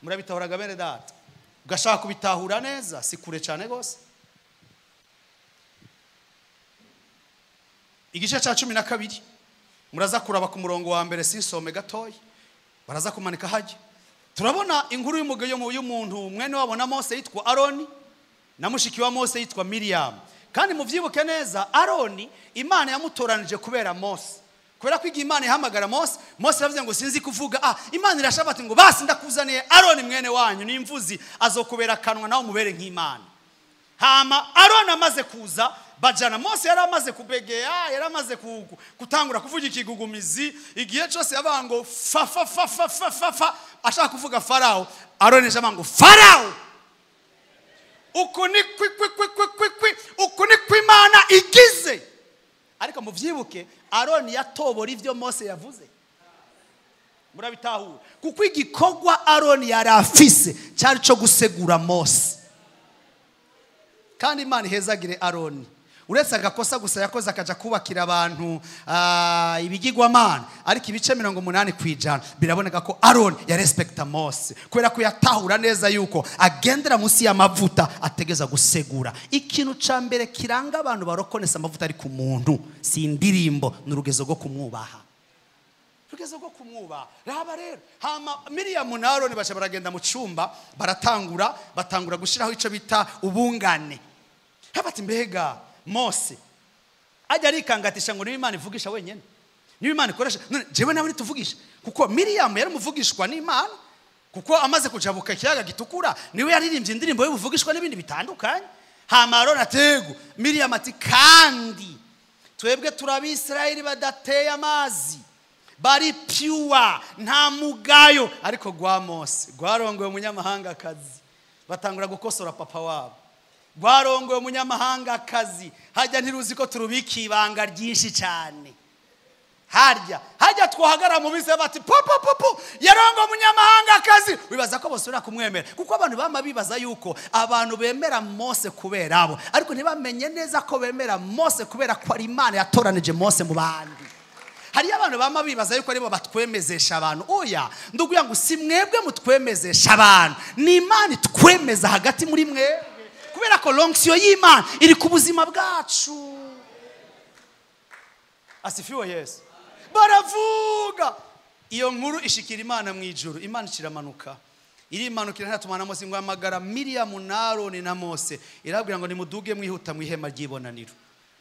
Murabitahuraga bene data? Ugashaka kubitahura neza, si kure cyane gose. Igice cya 12 muraza kuraba ku murongo wa mbere, sinsome gatoya, baraza kumanika hajya. Turabona inkuru y'umuntu mwene wabo na Mose yitwa Aroni na mushiki wa Mose yitwa Miriam. Kandi muvyibuke neza, Aroni Imana yamutoranije kubera Mose. Kubera ko igihe Imana ihamagara Mose, Mose yavuze ngo sinzi kuvuga. Imana irashaka ati ngo basi ndakuzaniye Aroni mwene wanyu n'imvuzi, azokubera kanwa nawe mubere nk'Imana. Hama Aroni amaze kuza bajana, Mose yari amaze kubegea, yari amaze kutangura kuvuga ikigugumizi. Igihe cyose yavuga ngo fa fa fa fa fa fa fa, ashaka kuvuga Farao, Aroni yavuga ngo Farao, uku ni kwi kwi kwi kwi kwi kwi, uku ni kw'Imana igize. Ariko muvyibuke, Aroni yatobora ivyo Mose yavuze. Murabitahura? Kuko igikorwa Aroni yari afise cyari cyo gusegura Mose. Kandi Imana ihezagire Aroni, uretse agakosa gusa yakoze akaja kubakira abantu ibigirwamana, ariko ibice 80% biraboneka ko Aroni yarespekta Mose, kubera ko yatahura neza yuko agendera munsi y'amavuta ategeza gusegura. Ikintu ca mbere kiranga abantu barokonesa amavuta ari ku muntu si indirimbo, ni urugezo rwo kumwubaha. Urugezo rwo kumwubaha. Raba rero, hama Miriam na Aroni baca baragenda mu cumba, batangura gushiraho ico bita ubungane. Habati mbega Mose ajya arikangatisha ngo niba Imana ivugisha wenyene, niba Imana ikoresha, none jewe nawe nituvugisha. Kuko Miriam yari umuvugishwa n'Imana, kuko amaze kujabuka ikiyaga gitukura niwe yaririmbye indirimbo y'ubuvugishwa n'ibindi bitandukanye. Hama Aroni atego Miriam ati kandi twebwe turabisirayeli badateye amazi, bari pure, nta mugayo. Ariko gwa Mose gwarongoye umunyamahanga kazi, batangura gukosora papa wabo. Gwarongoye umunyamahanga kazi, hajya ntiruzi ko turubika ibanga ryinshi cyane. Harya hajya twahagara mu bise bati po po po po, yarongoye umunyamahanga kazi. Wibaza ko bosura kumwemera, kuko abantu bama bibaza yuko abantu bemera Mose kubera abo, ariko ntibamenye neza ko bemera Mose kubera ko ari Imana yatoranije Mose mu bandi. Hariyo abantu bama bibaza yuko aribo batwemezesha abantu. Oya ndugu yangu, si mwebwe mutwemezesha abantu, ni Imana itwemeza hagati muri mwebwe, kubera ko l'onction y'Imana iri ku buzima bwacu. Asifiwe Yesu. Baravuga iyo nkuru ishikira Imana mu ijuru, Imana ikiramanuka, irimanukira ntatumana Mose ngo amagara Miriam na Aroni na Mose, irabwira ngo nimuduge mwihuta mu ihema ry'ibonaniro.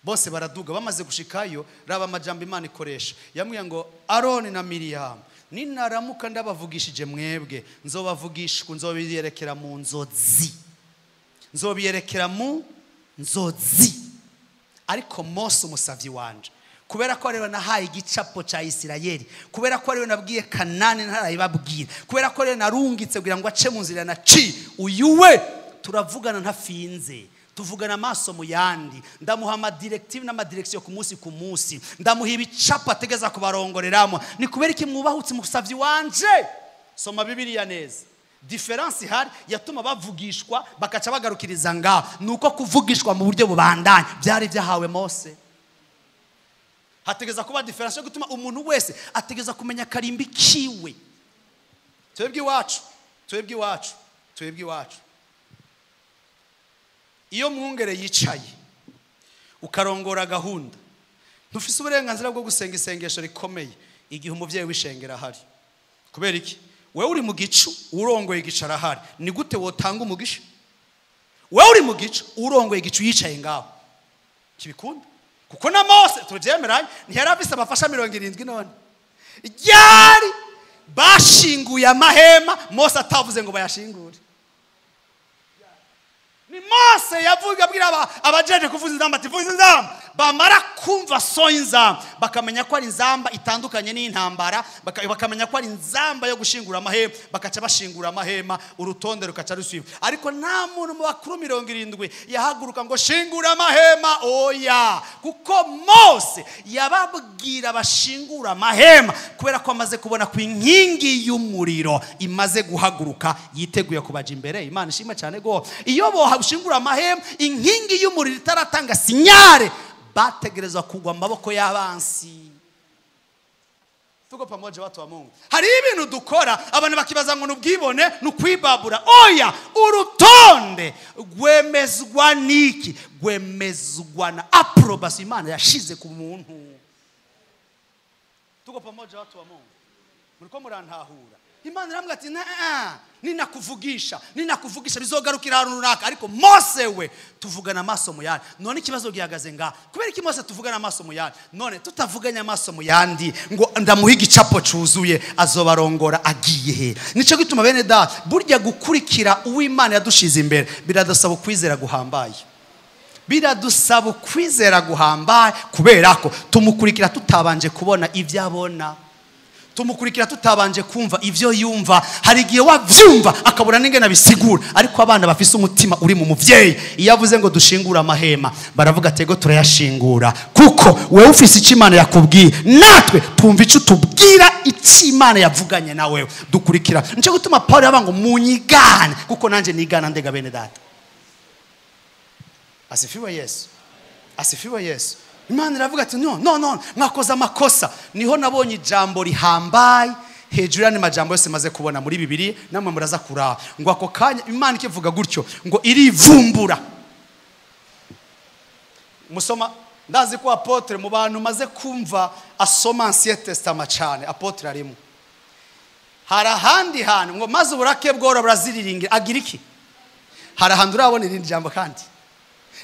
Bose baraduga, bamaze gushikayo, raba amajambo Imana ikoresha. Yamwiye ngo Aroni na Miriam, ninaramuka ndabavugishije mwebwe, nzobavugishwa, nzobiyerekera mu nzozi, Nzobiyerekera mu nzozi. Ariko Mose umusavyi wanje, kubera ko ariwe nahaye igicapo ca Isirayeli, kubera ko ariwe nabwiye Kanani ntarayibabwira, kubera ko ariwe narungitse kugira ngo ace mu nzira naci, uyu we turavugana ntafinze, tuvugana amaso mu yandi, ndamuha amadirective n'amadirection ku munsi ku munsi, ndamuha ibicapo ategeza kubarongoreramo. Ni kubera iki mwubahutse umusavyi wanje? Soma Bibiliya neza. Difference ihari yatuma bavugishwa bakaca bagarukiriza ngaho, nuko kuvugishwa mu buryo bubandanya byari byahawe Mose. Hategeza kuba difference yo gutuma umuntu wese ategeza kumenya karimbi kiwe. Twebwe iwacu, twebwe iwacu, twebwe iwacu, iyo mwungere yicaye ukarongora gahunda, ntufise uburenganzira bwo gusenga isengesho rikomeye igihe umuvyeyi w'ishengero ahari. Kubera iki? Wewe uri mu gicu, urongoye igicu arahari. Ni gute wotanga umugisha? Wewe uri mu gicu, urongoye igicu yicaye ngaho, kibikunda? Kuko na Mose tuvyemeranye ntiyari afise abafasha 70. None ryari bashinguye amahema Mose atavuze ngo bayashingure? Ni Mose yavuga abwira abajeje kuvuza inzamba ati vuza inzamba. Bamara kumva so inzamba bakamenya ko ari inzamba itandukanye n'intambara, bakamenya ko ari inzamba yo gushingura amahema, bakaca bashingura amahema, urutonde rukaca rusiba. Ariko nta muntu mu bakuru 70 yahaguruka ngo shingura amahema, oya, kuko Mose yababwira bashingura amahema kubera ko amaze kubona ko inkingi y'umuriro imaze guhaguruka, yiteguye kubaja imbere. Imana ishimwe cyane go. Iyo bohashingura amahema inkingi y'umuriro itaratanga sinyare, bategerezwa kugwa amaboko y'abansi. Tuko pamoja watu wa Mungu. Hari ibintu dukora abantu bakibaza ngo nubwibone nukwibabura. Oya, urutonde gwemezwa niki? Gwemezwa na approbation Imana yashize ku muntu. Tuko pamoja watu wa Mungu. Muriko murantahura. Imana iramubwira ati ninakuvugisha, ninakuvugisha bizogarukira ahantu runaka. Ariko Mose we tuvugana amaso mu yandi. None ikibazo gihagaze nga kubera iki Mose tuvugana amaso mu yandi? None tutavuganye amaso mu yandi ngo ndamuha igicapo cuzuye, azobarongora agiye he? Nico gituma bene data, burya gukurikira uw'Imana yadushize imbere biradusaba ukwizera guhambaye. Biradusaba ukwizera guhambaye kubera ko tumukurikira tutabanje kubona ibyo abona, tumukurikira tutabanje kumva ivyo yumva. Hari igihe wavyumva akabura n'ingene bisigura, ariko abana bafise umutima uri mu muvyeyi, iyo avuze ngo dushingura amahema baravuga tego turayashingura, kuko wewe ufise icyo Imana yakubwiye, natwe twumva icyo tubwira icyo Imana yavuganye na wewe, dukurikira. Nico gutuma Paulo yavuga ngo munyigane kuko nanje nigana ndega bene data. Asifiwe Yesu, asifiwe Yesu. Imana iravuga ati no no no, mwakoze amakosa. Niho nabonye ijambo rihambaye hejuru y'andi majambo yose maze kubona muri Bibiliya, namwe muraza kuraba. Ngo ako kanya Imana ikivuga gutyo ngo irivumbura. Musoma, ndazi ko apotre mu bantu maze kumva asoma Ancien Testament cyane, apotre arimo. Hari ahandi hantu ngo maze uburake bworo buraziriringira agira iki? Hari ahantu urabona irindi jambo kandi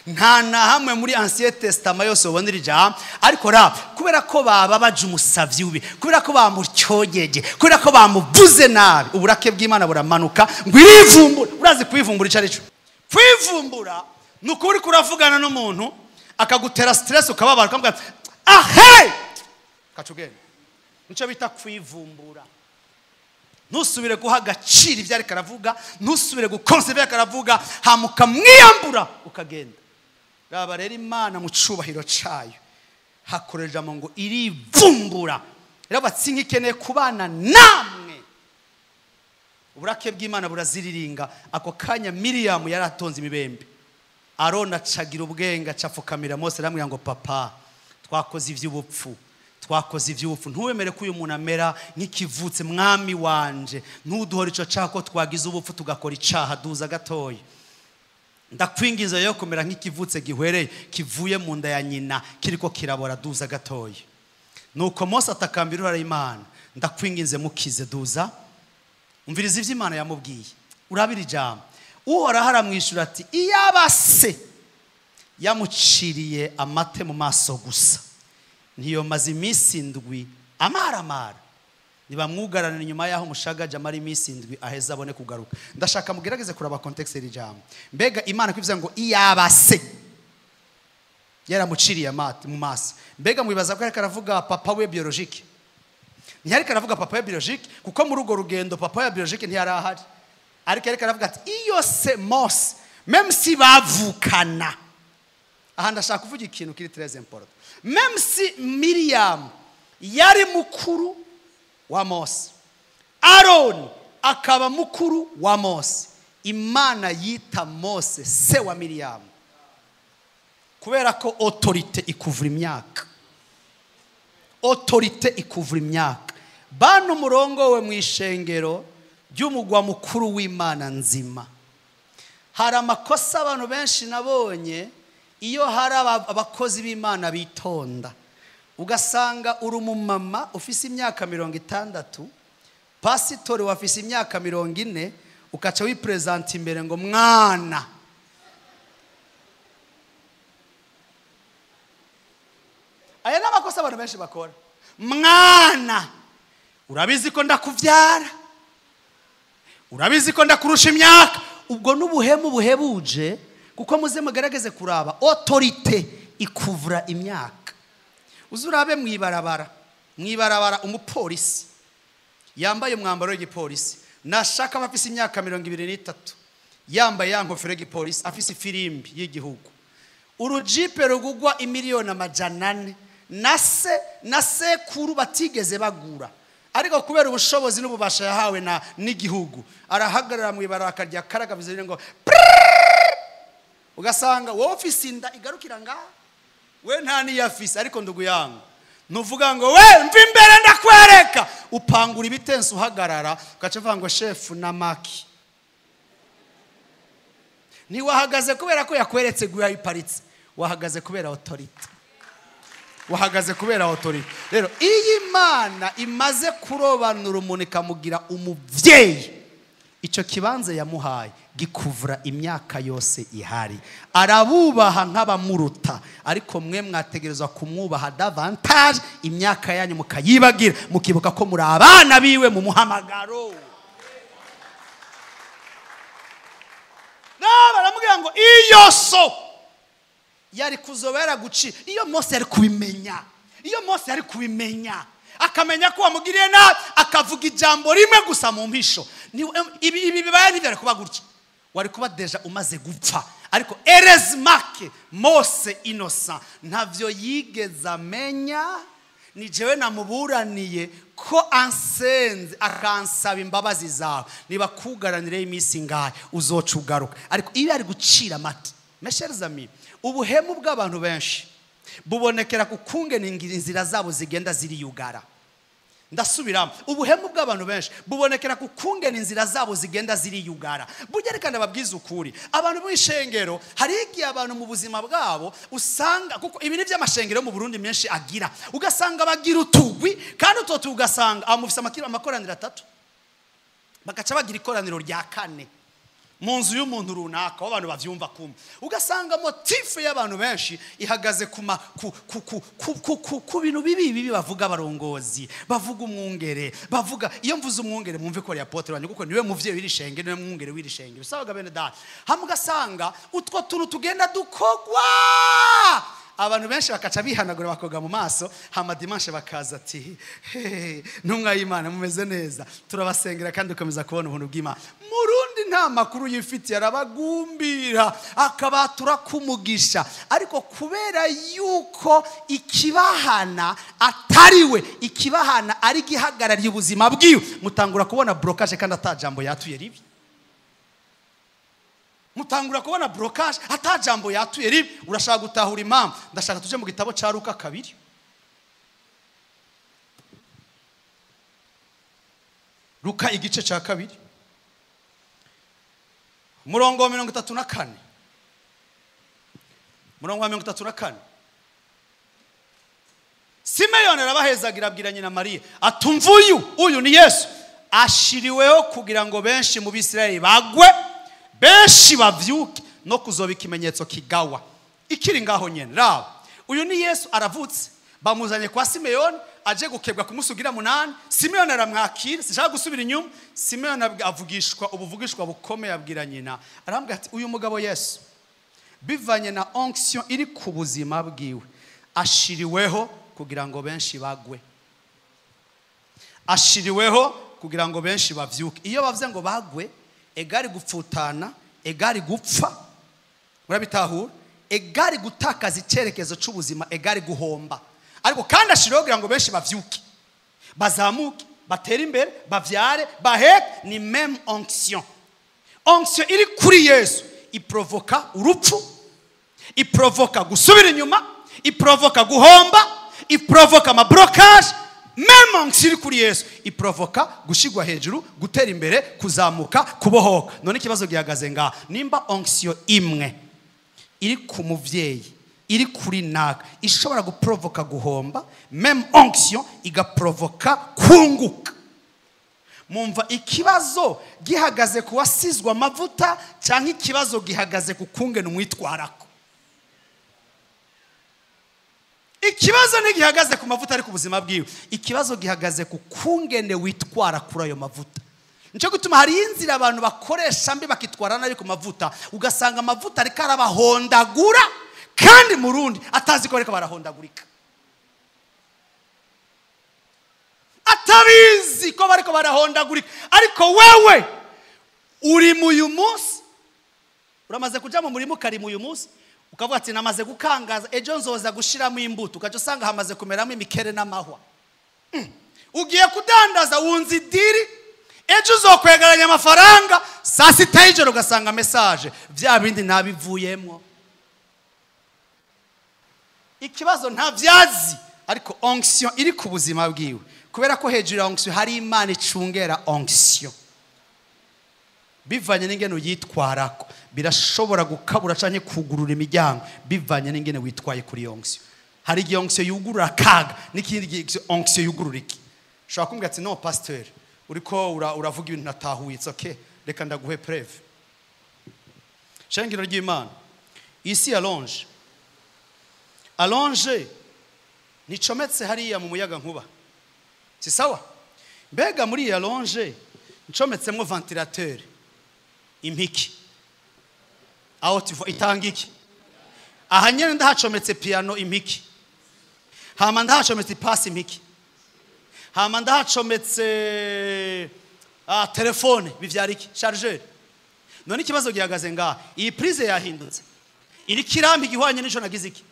nta na hamwe muri Ancien Testament yose ubona iri jambo. Ariko ra kubera ko baba baje umusavyi ubi, kubera ko bamuryogeje, kubera ko bamuvuze nabi, uburake bw'Imana buramanuka ngo irivumbura. Urazi kwivumbura ico arico? Kwivumbura nuko uri kuravugana n'umuntu akagutera stress ukababara, ukamubwira ahe kacugenda. Nico bita kwivumbura. Ntusubire guha agaciro ibyo ariko aravuga, ntusubire gukonsa ibyo ariko aravuga, hamuka mwiyambura ukagenda. Raba rero Imana mu cubahiro cayo hakoreje ngo irivumbura. Rero batsinkikeneye kubana namwe. Uburake bw'Imana buraziriringa. Ako kanya Miriam yaratonze imibembe, Arona acagira ubwenge acapfukamira Mose aramubwira ngo papa, twakoze ivy'ubupfu, twakoze ivy'ubupfu, ntuwemere ko uyu muntu amera nk'ikivutse, mwami wanje, ntuduhore ico caha ko twagize ubupfu tugakora icaha, duza gatoya. Ndakwingiza yo kumera nk'ikivutse gihwereye kivuye mu nda ya nyina kiriko kirabora, duza gatoya. Nuko Mose atakambira Uhoraho Imana, ndakwinginze mukize, duza. Umviriza ivyo Imana yamubwiye, urabira ijambo. Uhoraho aramwishura ati iyaba se yamuciriye amate mu maso gusa, ntiyomaze iminsi 7 amaramara. Nibamwugarana inyuma yaho umushagaje amara iminsi 7 aheza abone kugaruka. Ndashaka mugerageze kuraba context iri jambo. Mbega Imana kwivuza ngo iyaba se yaramuciriye amate mu maso. Mbega mwibaza ko ariko aravuga papa we biologique? Ntiyariko aravuga papa we biologique kuko muri urwo rugendo papa we biologique ntiyarahari. Ariko ariko aravuga ati iyo se Mose même si bavukana. Aha ndashaka kuvuga ikintu kiri très important. Même si Miriam yari mukuru wa Mose, Aaron akaba mukuru wa Mose, Imana yita Mose se wa Miriam kubera ko autorité ikuvura imyaka. Autorité ikuvura imyaka. Bano murongo we mwishengero ry'umugwa mukuru w'Imana nzima. Hari amakosa abantu benshi nabonye iyo hari abakozi b'Imana bitonda. Ugasanga uri umumama ufise imyaka 60, pasitori wafise imyaka 40, ukaca wipresenta imbere ngo mwana. Aya ni amakosa abantu benshi bakora. Mwana, urabizi ko ndakuvyara, urabizi ko ndakurusha imyaka. Ubwo n'ubuhemu buhebuje, kuko muze mugerageze kuraba autorité ikuvura imyaka. Uzurabe mwibarabara, mwibarabara umupolisi yambaye umwambaro w'igipolisi, nashaka abafise imyaka 23, yambaye ya nkofero y'igipolisi, afise ifirimbi y'igihugu, urujipe rugugwa imiliyoni 400 na se na sekuru batigeze bagura, ariko kubera ubushobozi n'ububasha yahawe na n'igihugu arahagarara mwibarabara akarya karagabize ngo ugasanga wowe ufise inda igarukira ngaha, we nta niyafise. Ariko ndugu yangu nuvuga ngo we mva imbere ndakwereka, upangura ibitenso uhagarara ugaca uvuga ngo shefu na maki. Ntiwahagaze kubera ko yakweretse guya iparitse, wahagaze kubera autorité. Wahagaze kubera autorité. Rero iyo Imana imaze kurobanura umuntu ikamugira umuvyeyi, ico kibanza yamuhaye gikuvura imyaka yose ihari. Arabubaha nk'abamuruta, ariko mwe mwategerezwa kumwubaha davantage, imyaka yanyu mukayibagira, mukibuka ko muri abana biwe mu muhamagaro. Baramubwira ngo iyo so yari kuzobera guci, iyo Mose yari kubimenya, iyo Mose yari kubimenya akamenya ko wamugiriye nabi, akavuga ijambo rimwe gusa mu mpisho, ibi bibaye ntibyari kuba gutya, wari kuba deja umaze gupfa. Ariko erezmake Mose innocent ntavyo yigeze amenya, ni jewe namuburaniye ko ansenze akansaba imbabazi zawe, niba kugaranire iminsi ngahe uzoca ugaruka. Ariko iyo ari gucira amata, mes chers amis, ubuhemu bw'abantu benshi bubonekera ku kungene inzira zabo zigenda ziriyugara. Ndasubiramo, ubuhemu bw'abantu benshi bubonekera ku kungene inzira zabo zigenda ziriyugara. Burya reka ndababwiza ukuri, abantu b'ishengero hari igihe abantu mu buzima bwabo usanga, kuko ibi ni by'amashengero mu Burundi menshi agira, ugasanga bagira utugwi, kandi utwo tugasanga amufise amakoraniro 3, bagaca bagira ikoraniro rya 4 mu nzu y'umuntu runaka aho abantu bavyumva kumwe. Ugasanga motife y'abantu benshi ihagaze ku bintu bibi bibi bavuga abarongozi, bavuga umwungere, bavuga. Iyo mvuze umwungere mwumve ko ari apotre wanyu, kuko niwe muvyeyi w'irishenge, niwe mwungere w'irishenge. Bisabaga bene data. Hamwe ugasanga utwo tuntu tugenda dukogwa, abantu benshi bakaca bihanagura bakoga mu maso, hama dimanche bakaza ati ntumwa y'Imana mumeze neza, turabasengera kandi ukomeza kubona ubuntu bw'Imana. Murundi nta makuru yifitiye, arabagumbira akabatura kumugisha, ariko kubera yuko ikibahana atariwe, ikibahana ari gihagarariye ubuzima bwiwe, mutangura kubona blocage kandi atajambo yatuye ribi. Mutangura kubona blocage atajambo yatuye ribi. Urashaka gutahura impamvu? Ndashaka tuje mu gitabo ca Luka 2. Luka igice ca 2 umurongo wa 34. Umurongo wa 34. Simeyoni arabahezagira abwira nyina Mariya atumva uyu ni Yesu ashiriweho kugira ngo benshi mu Bisirayeli bagwe, benshi bavyuke, no kuzoba ikimenyetso kigawa. Ikiri ngaho nyene. Raba, uyu ni Yesu aravutse, Bamuzanye kwa Simeyoni aje gukebwa kumusugira 8. Simeyoni aramwakira, sinshaka gusubira inyuma. Simeyoni avugishwa ubuvugishwa bukomeye, abwira nyina, arambwira ati uyu mugabo Yesu bivanye na onction iri ku buzima bwiwe ashiriweho kugira ngo benshi bagwe, ashiriweho kugira ngo benshi bavyuke. Iyo bavuze ngo bagwe, egari gupfutana, egari gupfa, murabitahura, egari gutakaza icyerekezo cy'ubuzima, egari guhomba. Ariko kandi ashiriweho kugira ngo benshi bavyuke, bazamuke, batere imbere, bavyare, baheke. Ni même onction. Onction iri kuri Yesu iprovoka urupfu, iprovoka gusubira inyuma, iprovoka guhomba, iprovoka amablocage. Même onction iri kuri Yesu iprovoka gushigwa hejuru, gutera imbere, kuzamuka, kubohoka. None ikibazo gihagaze ngaha, nimba onction imwe iri ku muvyeyi, iri kuri naka, ishobora guprovoka guhomba, même onction igaprovoka kunguka. Mumva ikibazo gihagaze ku wasizwe amavuta cyangwa ikibazo gihagaze ku kungena umwitwarako? Ikibazo ntigihagaze ku mavuta ari ku buzima bwiwe, ikibazo gihagaze ku kungene witwara kuri ayo mavuta. Nico gituma hari inzira abantu bakoresha mbi bakitwara nabi ku mavuta, ugasanga amavuta ariko arabahondagura, kandi mu rundi atazi ko ariko barahondagurika, atabizi ko bariko barahondagurika. Ariko wewe uri mu uyu munsi, uramaze kuja mu murima ukarima uyu munsi, ukavuga ati namaze gukangaza, ejo nzoza gushiramo imbuto, ukaca usanga hamaze kumeramo imikere n'amahwa. Ugiye kudandaza wunze idiri, ejo uzokwegeranya amafaranga, saa sita y'ijoro ugasanga message vya bindi ntabivuyemo. Ikibazo ntavyazi, ariko onction iri ku buzima bwiwe, kubera ko hejuru ya onction hari Imana icungera onction. Bivanye n'ingene uyitwarako birashobora gukabura canke kugurura imiryango, bivanye n'ingene witwaye kuri onction. Hari igihe onction yugurura kaga, n'ikindi gihe onction yugurura iki. Ushobora kumbwira ati no pasteur, uriko uravuga ibintu natahuye, it's okay, reka ndaguhe preuve. Shengero ry'Imana, isi ya longe alonge nicometse hariya mu muyaga nkuba, si sawa? Mbega muri ya longe ncometsemo ventilateur impiki, aho tuva itanga iki? Aha nyene ndahacometse piano impiki, hama ndahacometse pass impiki, hama ndahacometse telefone bivyara iki? Chargeur. None ikibazo gihagaze ngaha, iyi prise yahindutse, iri kirambi gihwanye nico nagize iki,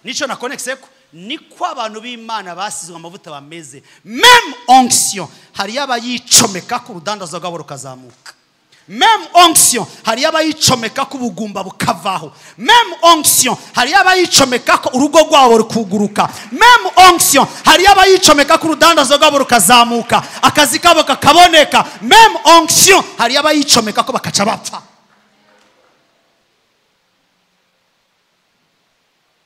nico na connecteko. Niko abantu b'Imana basizwe amavuta bameze. Même onction hari abayicomeka ku rudandazo rwabo rukazamuka, même onction hari abayicomeka ku bugumba bukavaho, même onction hari abayicomeka ko urugo rwabo rukuguruka, même onction hari abayicomeka ku rudandazo rwabo rukazamuka, akazi kabo kakaboneka, même onction hari abayicomeka ko bakaca bapfa.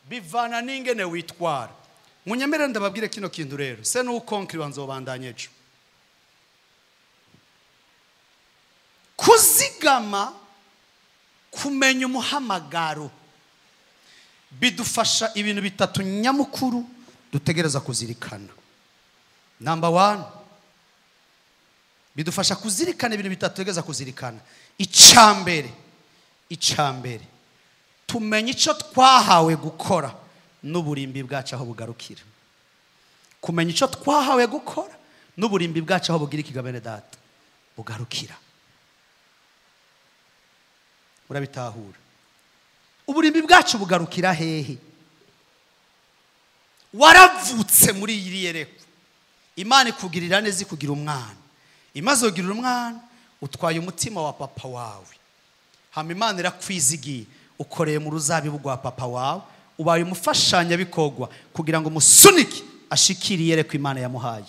Bivana n'ingene witwara. Munyemere ndababwire kino kintu rero, se n'ukonkiri nzobandanye ejo. Kuzigama, kumenya umuhamagaro bidufasha ibintu bitatu nyamukuru dutegereza kuzirikana. Number 1, bidufasha kuzirikana ibintu bitatu dutegereza kuzirikana. Icambere tumenye ico twahawe gukora n'uburimbi bwacu aho bugarukira. Kumenya ico twahawe gukora n'uburimbi bwacu aho bugira ikigabane data bugarukira. Urabitahura? Uburimbi bwacu bugarukira hehe? Waravutse muri iri yereko, Imana ikugirira neza ikugira umwana, imaze kugira umwana utwaye umutima wa papa wawe, hama Imana irakwizigiye, ukoreye mu ruzabibu rwa papa wawe, ubaye umufashanya bikogwa kugira ngo musunike ashikiriye yereko Imana yamuhaye.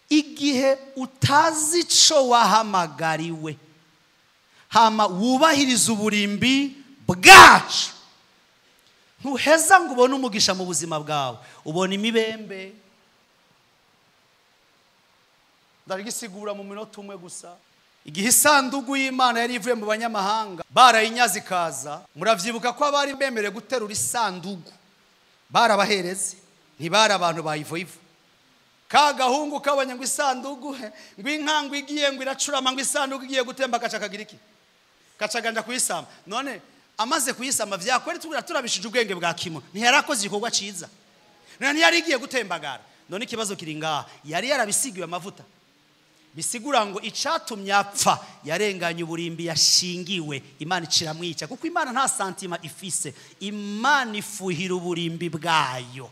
Igihe utazi ico wahamagariwe, hama wubahiriza uburimbi bwacu, ntuheza ngo ubone umugisha mu buzima bwawe, ubona imibembe. Ndagisigura mu minota umwe gusa. Igihe isandugu y'Imana yari ivuye mu banyamahanga barayinyaze ikaza, muravyibuka ko abari bemerewe guterura isandugu Barabahereze ntibari abantu bayivoivo. Ka gahungu kabonye ngo isandugu ngo inkangu igiye ngo iracurama ngo isandugu igiye gutemba gaca kagira iki? Kacaganja kuyisama. None amaze kuyisama vyakwere turabishije ubwenge bwa kimo. Ntiyarakoze igikorwa ciza. None ntiyari igiye gutembagara. None ikibazo kiri ngaha, yari yarabisigiwe amavuta. Bisigura ngo icatumye apfa yarenganye uburimbi yashingiwe, Imana iciramwica kuko Imana nta santima ifise. Imana ifuhira uburimbi bwayo.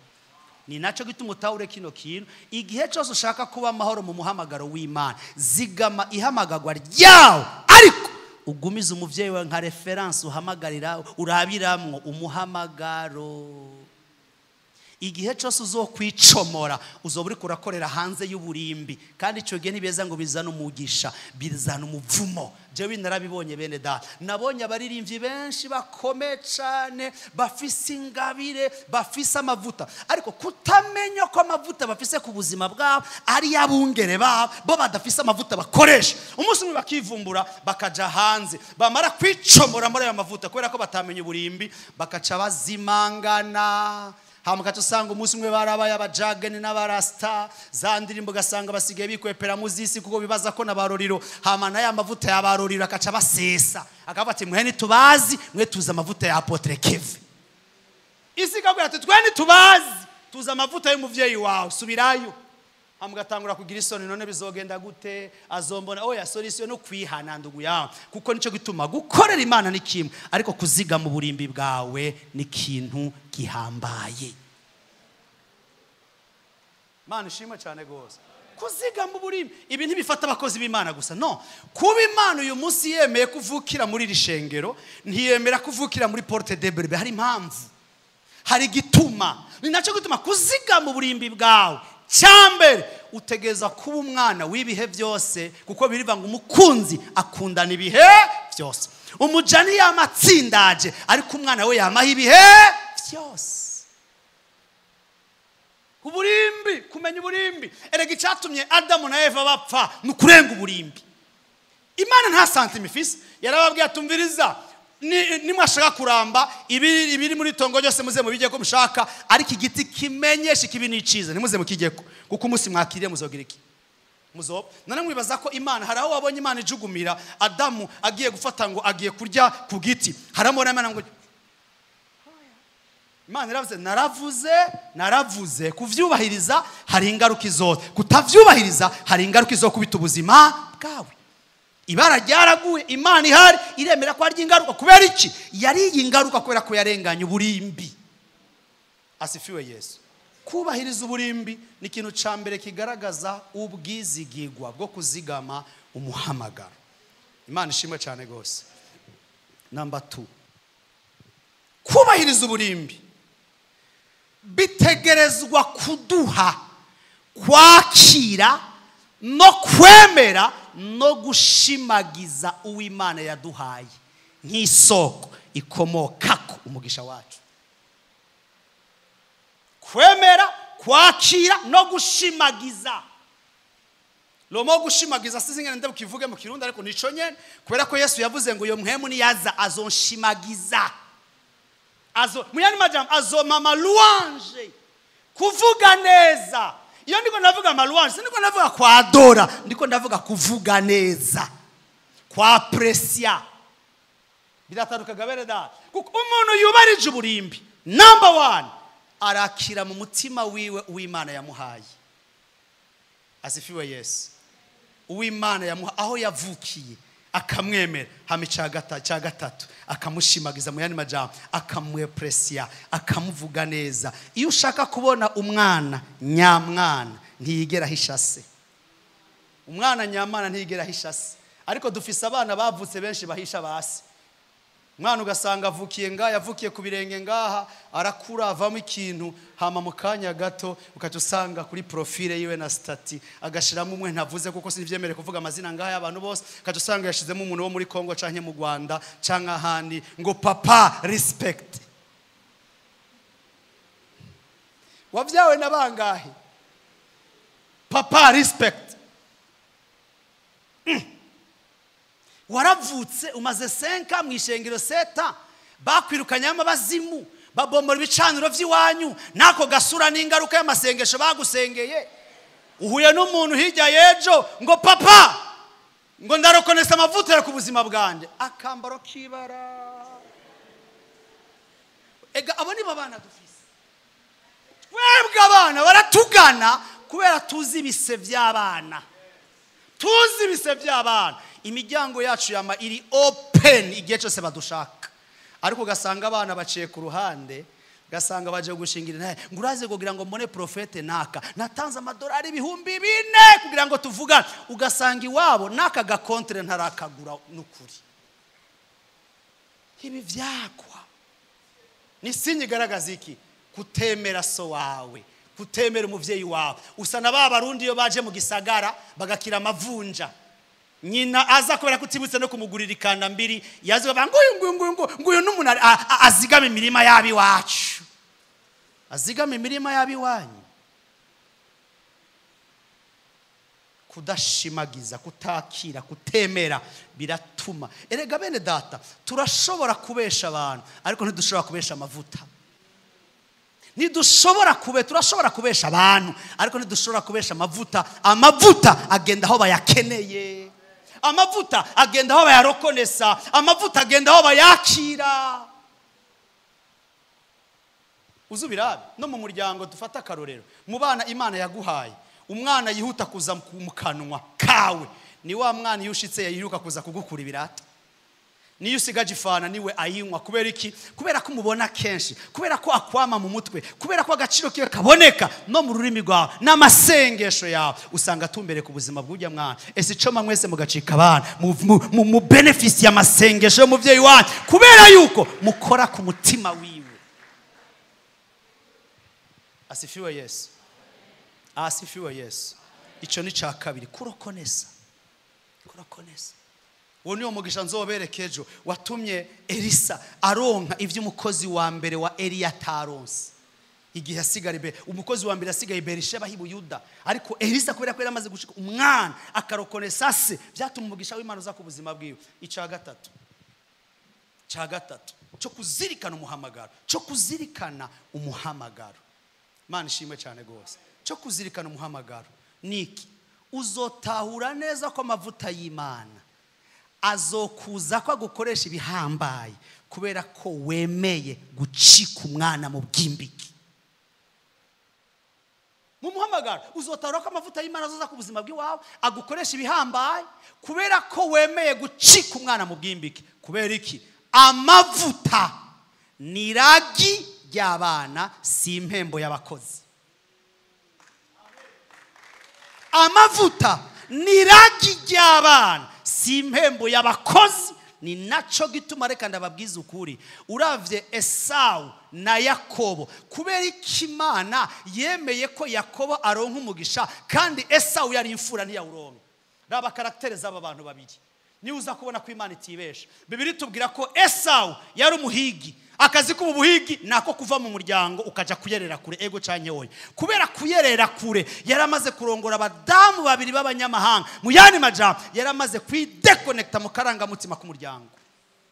Ni naco gituma utahure kino kintu. Igihe cyose ushaka kuba amahoro mu muhamagaro w'Imana, zigama ihamagagwa ryawe, ariko ugumize umuvyeyi wawe nka reference uhamagarira urabiramwo umuhamagaro. Igihe cyose uzokwicomora uzoba uriko urakorera hanze y'uburimbi, kandi ico gihe ntibeza ngo bizane umugisha, bizana umuvumo. Jewe narabibonye bene data, nabonye abaririmbyi benshi bakomeye cane bafise ingabire, bafise amavuta, ariko kutamenya ko amavuta bafise ku buzima bwabo ari yabungere babo, bo badafise amavuta bakoresha. Umunsi umwe bakivumbura bakaja hanze, bamara kwicomora muri ayo mavuta kubera ko batamenye uburimbi, bakaca bazimangana. Hama usanga umunsi umwe barabaye abajageni n'abarasta, za ndirimbo gasanga basigaye bikwepera muzisi kuko bibaza ko nabaroriro. Hama naye amavuta y'abaroriro akaca basesa, akavuga ati mwe ntitubazi, mwe tuzi amavuta ya Apotre Kevin. Isi ikabwira ati twe ntitubazi, tuzi amavuta y'umuvyeyi wawe, subirayo. Hama ugatangura kugira isoni, none bizogenda gute? Azombona. Oya, solution no kwihana ndugu yawe, kuko nico gituma gukorera Imana ni kimwe, ariko kuzigama uburimbi bwawe ni kintu gihambaye. Mana ishimwe cyane gose. Kuzigama uburimbi, ibi ntibifata abakozi b'Imana gusa, no. Kuba Imana uyu munsi yemeye kuvukira muri iri shengero, ntiyemera kuvukira muri Porte de Berbe, hari impamvu, hari gituma. Ni naco gituma kuzigama uburimbi bwawe cyambere utegeza kuba umwana w'ibihe byose, kuko biriva ngo umukunzi akundana ibihe byose. Umujani yamatsindaje, ariko umwana we yamaha ibihe byose. Uburimbi, kumenya uburimbi. Erega icatumye Adamu na Eva bapfa ni ukurenga uburimbi. Imana nta santima ifise, yarababwiye atumviriza, nimwashaka kuramba ibiri muri tongo ryose muze mubijye ko mushaka, ariko igiti kimenyesha ikibi n'iciza ntimuze mukijyeko, kuko umunsi mwakiriye muzogira iki? Muzoba. None mwibaza ko Imana, hari aho wabonye Imana ijugumira Adamu agiye gufata ngo agiye kurya ku giti, haramubona Imana ngo Imana iravuze, naravuze, naravuze. Kuvyubahiriza hari ingaruka izo, kutavyubahiriza hari ingaruka izo kubita ubuzima bwawe. Ibara ryaraguye, Imana ihari iremera ko ari ingaruka. Kubera iki? Yari ingaruka kubera ko yarenganye uburimbi. Asifiwe Yesu. Kubahiriza uburimbi ni ikintu ca mbere kigaragaza ubwizigigwa bwo kuzigama umuhamagaro. Imana ishimwe cyane gose. Number 2, kubahiriza uburimbi bitegerezwa kuduha kwakira no kwemera no gushimagiza uw'Imana yaduhaye nk'isoko ikomokako umugisha wacu. Kwemera, kwakira no gushimagiza. Lomo gushimagiza sizi ngene ndabukivuge mu Kirundi, ariko nico nyene, kubera ko Yesu yavuze ngo iyo mpemu niyaza azonshimagiza. Azo muyani majambo azoma malouange, kuvuga neza. Iyo ndiko ndavuga malouange, ndiko ndavuga kwadora, ndiko ndavuga kuvuga neza, kwa presia. Birataruka gabere da. Kuko umuntu yubarije uburimbi, number 1, arakira mu mutima wiwe uw'Imana yamuhaye. Asifiwe Yesu. Uw'Imana yamuha aho yavukiye akamwemera, hama cya gatatu akamushimagiza, mu yandi majambo akamwepresia, akamuvuga neza. Iyo ushaka kubona umwana nyamwana ntiyigera ahisha se. Umwana nyamwana ntiyigera ahisha se. Ariko dufise abana bavutse benshi bahisha basi. Umwana ugasanga avukiye ngaha, yavukiye ku birenge ngaha, arakura avamo ikintu, hama mu kanya gato ukaca usanga kuri profile yiwe na stati agashiramo umwe ntavuze kuko sinivyemere kuvuga amazina ngaha y'abantu bose, ukaca usanga yashizemo umuntu wo muri Kongo canke mu Rwanda canke ahandi ngo papa respect. Wavyawe na bangahe? Papa respect. Waravutse umaze 5 mu ishengero 7 bakwirukanye abazimu, Babomora ibicaniro by'iwanyu, nako gasura n'ingaruka y'amasengesho bagusengeye. Uhuye n'umuntu hirya y'ejo ngo papa ngo ndarokonesa amavuta ku buzima bwanjye, akambaro kibara. Ega abo nibo bana dufise. Twebwe abana baratugana kubera tuzi ibise by'abana, tuzi ibise by'abana. Imiryango yacu yama iri open igihe cyose badushaka, ariko ugasanga abana baciye ku ruhande, ugasanga baje gushingira intahe ngo uraze kugira ngo mbone profete naka natanze amadolari 4000 kugira ngo tuvugane, ugasanga iwabo naka gakontre ntarakagura. Nukuri ibi vyakwa ni sinyi igaragaza iki? Kutemera so wawe, kutemera umuvyeyi wawe. Usa na ba Barundi iyo baje mu gisagara bagakira amavunja, nyina aza kubera kutibutse no kumugurira ikanda mbiri, yaze bavuga ngo uyu nguyu nguyu nguyu n'umuntu azigama imirima yabi wacu, azigama imirima yabi wanyu. Kudashimagiza, kutakira, kutemera biratuma. Erega bene data, turashobora kubesha abantu ariko ntidushobora kubesha amavuta. Ntidushobora kube, turashobora kubesha abantu ariko ntidushobora kubesha amavuta. Amavuta agenda aho bayakeneye, amavuta agenda aho bayarokonesa, amavuta agenda aho bayakira. Uzubirabe no mu muryango dufata akarorero, mu bana Imana yaguhaye, umwana yihuta kuza mu kanwa kawe ni wa mwana iyo ushitse yiruka kuza kugukura ibirato, niyo usigaje ifana niwe ayinywa. Kubera iki? Kubera ko umubona kenshi, kubera ko akwama mu mutwe, kubera ko agaciro kiwe kaboneka no mu rurimi rwawe n'amasengesho yawe, usanga atumbere ku buzima bw'ujya mwana. Ese ico mwese mugacika abana mu benefisi y'amasengesho y'umuvyeyi wanyu, kubera yuko mukora ku mutima wiwe. Asifiwe Yesu, asifiwe Yesu. Ico ni ca kabiri, kurokonesa, kurokonesa. Uwo niwo mugisha nzobereka ejo watumye Elisa aronka ivy'umukozi wa mbere wa Eliya ataronse. Igihe asigara umukozi wa mbere asigaye Berisheba hi Buyuda, ariko Elisa kubera ko yari amaze gushika umwana akarokonesa se, byatuma umugisha w'Imana uza ku buzima bwiwe. Ica gatatu, ca gatatu cyo kuzirikana umuhamagaro, cyo kuzirikana umuhamagaro. Imana ishimwe cyane gose. Cyo kuzirikana umuhamagaro niki? Uzotahura neza ko amavuta y'Imana azokuza ko agukoresha ibihambaye kubera ko wemeye gucika umwana mu bwimbiki. Mu muhamagaro uzotahura ko amavuta y'Imana azoza ku buzima bw'iwawe agukoresha ibihambaye kubera ko wemeye gucika umwana mu bwimbiki. Kubera iki? Amavuta ni iragi ry'abana, si impembo y'abakozi. Amavuta ni iragi ry'abana, si impembo y'abakozi. Ni naco gituma reka ndababwiza ukuri, uravye Esau na Yakobo, kubera iki Imana yemeye ko Yakobo aronka umugisha kandi Esau yari imfura ntiyawuronka? Raba karaktere z'aba bantu babiri, niba uza kubona ko Imana itibesha. Bibiliya itubwira ko Esau yari umuhigi, akazi k'ubu buhigi nako kuva mu muryango ukaja kuyerera kure, ego canke oya. Kubera kuyerera kure yaramaze kurongora abadamu babiri b'abanyamahanga, mu yandi majambo yaramaze kwidekonekta mu karangamutima k'umuryango.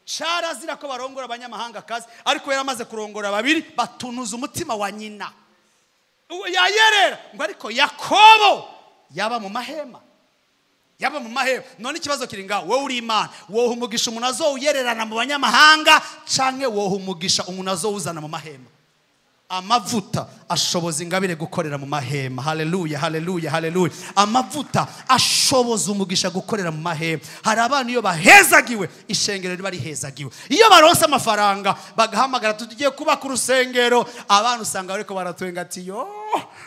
Carazira ko barongora abanyamahanga kazi, ariko yaramaze kurongora babiri batunuza umutima wa nyina. Yayerera ngo ariko Yakobo yaba mu mahema, yaba mu mahema. None ikibazo kiri ngaho, wowe uri Imana, wowe umugisha umuntu azowuyererana mu banyamahanga canke wowe umugisha umuntu azowuzana mu mahema? Amavuta ashoboza ingabire gukorera mu mahema. Haleluya, haleluya, haleluya. Amavuta ashoboza umugisha gukorera mu mahema. Hari abantu iyo bahezagiwe ishengero riba rihezagiwe, iyo baronse amafaranga bagahamagara tugiye kubaka urusengero, abantu usanga bariko baratwenga ati yo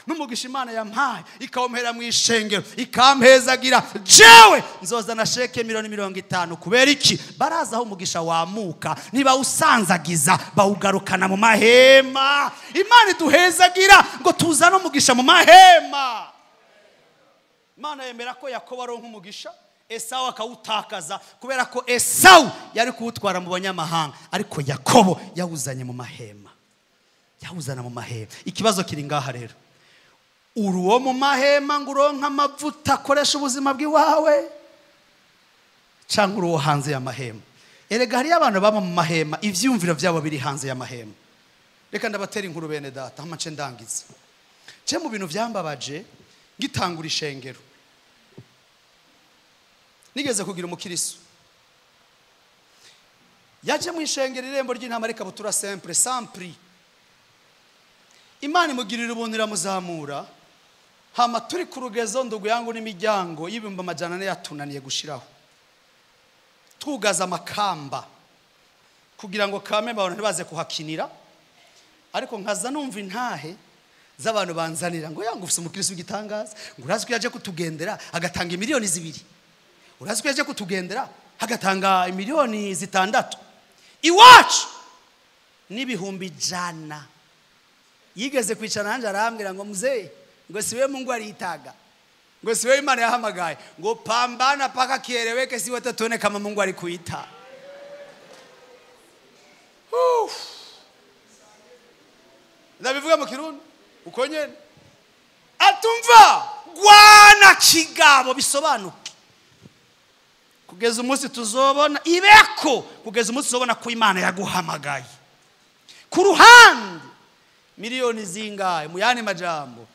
n'umugisha Imana yampaye ikawumpera mu ishengero ikampezagira, jewe nzozana sheke 50,000,000. Kubera iki? Baraza aho umugisha wamuka, ntibawusanzagiza, bawugarukana mu mahema. Imana iduhezagira ngo tuzane umugisha mu mahema. Imana yemera ko Yakobo aronka umugisha, Esau akawutakaza, kubera ko Esau yari kuwutwara mu banyamahanga, ariko Yakobo yawuzanye mu mahema, yawuzana mu mahema. Ikibazo kiri ngaha rero, uri uwo mu mahema ngo uronke amavuta akoresha ubuzima bw'iwawe, cyangwa uri uwo hanze y'amahema? Erega hariyo abantu baba mu mahema, ivyumviro byabo biri hanze y'amahema. Reka ndabatera inkuru bene data, hama nce ndangiza. Ce mu bintu vyambabaje ngitangura ishengero, nigeze kugira umukirisu yaje mu ishengero Irembo ry'Intama, rikabutura simple sans prix. Imana imugirira ubuntu, iramuzamura. Hama turi ku rugezo, ndugu yangu, n'imiryango y'400,000 yatunaniye gushiraho, tugaza amakamba kugira ngo kame abantu ntibaze kuhakinira. Ariko nkaza numva intahe z'abantu banzanira ngo yangu ufise umukristo w'igitangaza, ngo urazi ko yaje kutugendera agatanga 2 miliyoni, urazi ko yaje kutugendera agatanga 6 miliyoni iwacu n'100,000. Yigeze kwicara nanjye arambwira ngo: "Mzee," ngo, "siwe Mungu aliitaga," ngo, "siwe Imana yahamagaye," ngo, "pambana paka kieleweke, si wote tuone kama Mungu alikuita." Uf. Ndabivuga mu Kirundi uko nyene, atumva gwana kigabo bisobanuke kugeza umunsi tuzobona ibeko, kugeza umunsi tuzobona ko Imana yaguhamagaye. Ku ruhande miliyoni zingahe? Mu yandi majambo,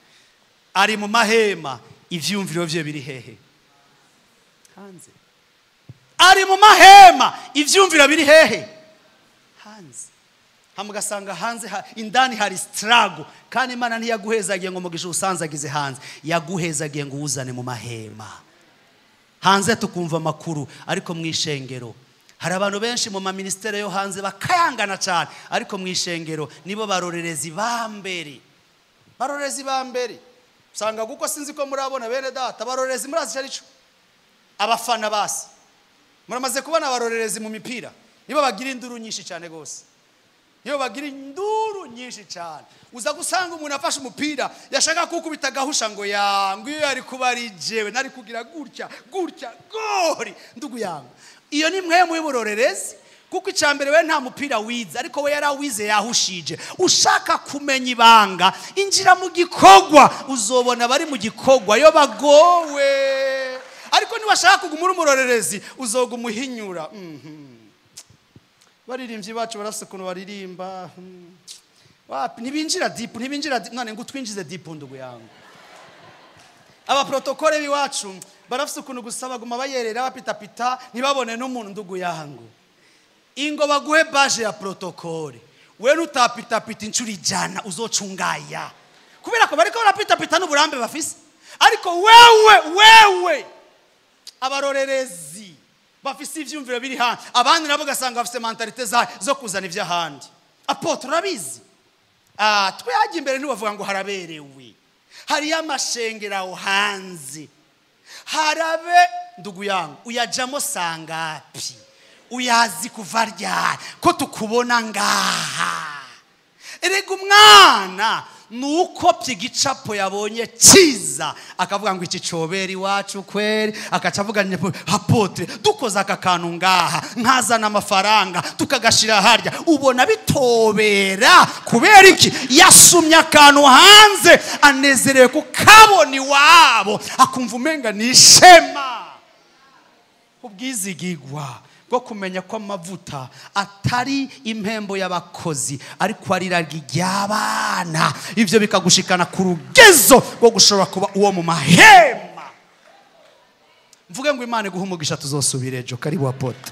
ari mu mahema, ivyumviro vye biri hehe? Hanze. Ari mu mahema, ivyumviro biri hehe? Hanze. Hama ugasanga hanze indani hari struggle. Kandi Imana ntiyaguhezagiye ngo umugisha usanzagize hanze, yaguhezagiye ngo uwuzane mu mahema. Hanze tukumva amakuru, ariko mu ishengero hari abantu benshi mu maministere yo hanze bakayangana cyane, ariko mu ishengero nibo barorerezi ba mbere, barorerezi ba mbere. Usanga kuko sinzi ko murabona bene data barorerezi, murazi icyo ari cyo? Abafana basi muramaze kubona abarorerezi mu mipira, nibo bagira induru nyinshi cyane rwose, nibo bagira induru nyinshi cyane. Uza gusanga umuntu afashe umupira, yashaka kuwukubita agahusha, ngo ya ngo iyo yari kuba ari jewe nari kugira gutya gutya gori. Ndugu yangu, iyo ni mwe y'uburorerezi, kuko icya mbere we nta mupira wize, ariko we yarawize, yahushije. Ushaka kumenya ibanga, injira mu gikorwa, uzobona abari mu gikorwa iyo bagowe. Ariko niwashaka kuguma uri umurorerezi, uzoguma uhinyura. Baririmbyi bacu barafise ukuntu baririmba. Wapi, ntibinjira deep, ntibinjira deep. None ngo utwinjize deep, ndugu yangu. Abaprotokole b'iwacu barafise ukuntu gusa baguma bayerera, bapitapita, ntibabone n'umuntu. Ndugu yangu, ingo baguhe badge ya protokole, we nutapitapita inshuro 100 uzocungaya, kubera ko bariko barapitapita n'uburambe bafise. Ariko wewe, wewe abarorerezi bafise ivyumviro biri hanze, abandi nabo ugasanga bafise mentalité zo kuzana ivy'ahandi. Apôtre, urabizi, ah, twe hajya imbere ntibavuga ngo haraberewe, hariyo amashengero aho hanze harabe. Ndugu yangu, uyajamo sangapi? Uyazi kuva ryari ko tukubona ngaha? Erega umwana ni uko igicapo yabonye cyiza, akavuga ngo iki cobera iwacu kweri, akaca avuga ngo: "Apôtre, dukoze aka kantu ngaha, nkazana amafaranga tukagashira harya, ubona bitobera?" Kubera iki? Yasumye akantu hanze, anezerewe kukabona iwabo, akumva umenga ni ishema. Ubwizigigwa bwo kumenya ko amavuta atari impembo y'abakozi, ariko ari iragi ry'abana, ibyo bikagushikana ku rugezo rwo gushobora kuba uwo mu mahema. Mvuge ngo Imana iguhe umugisha, tuzosubira ejo. Karibu, apôtre.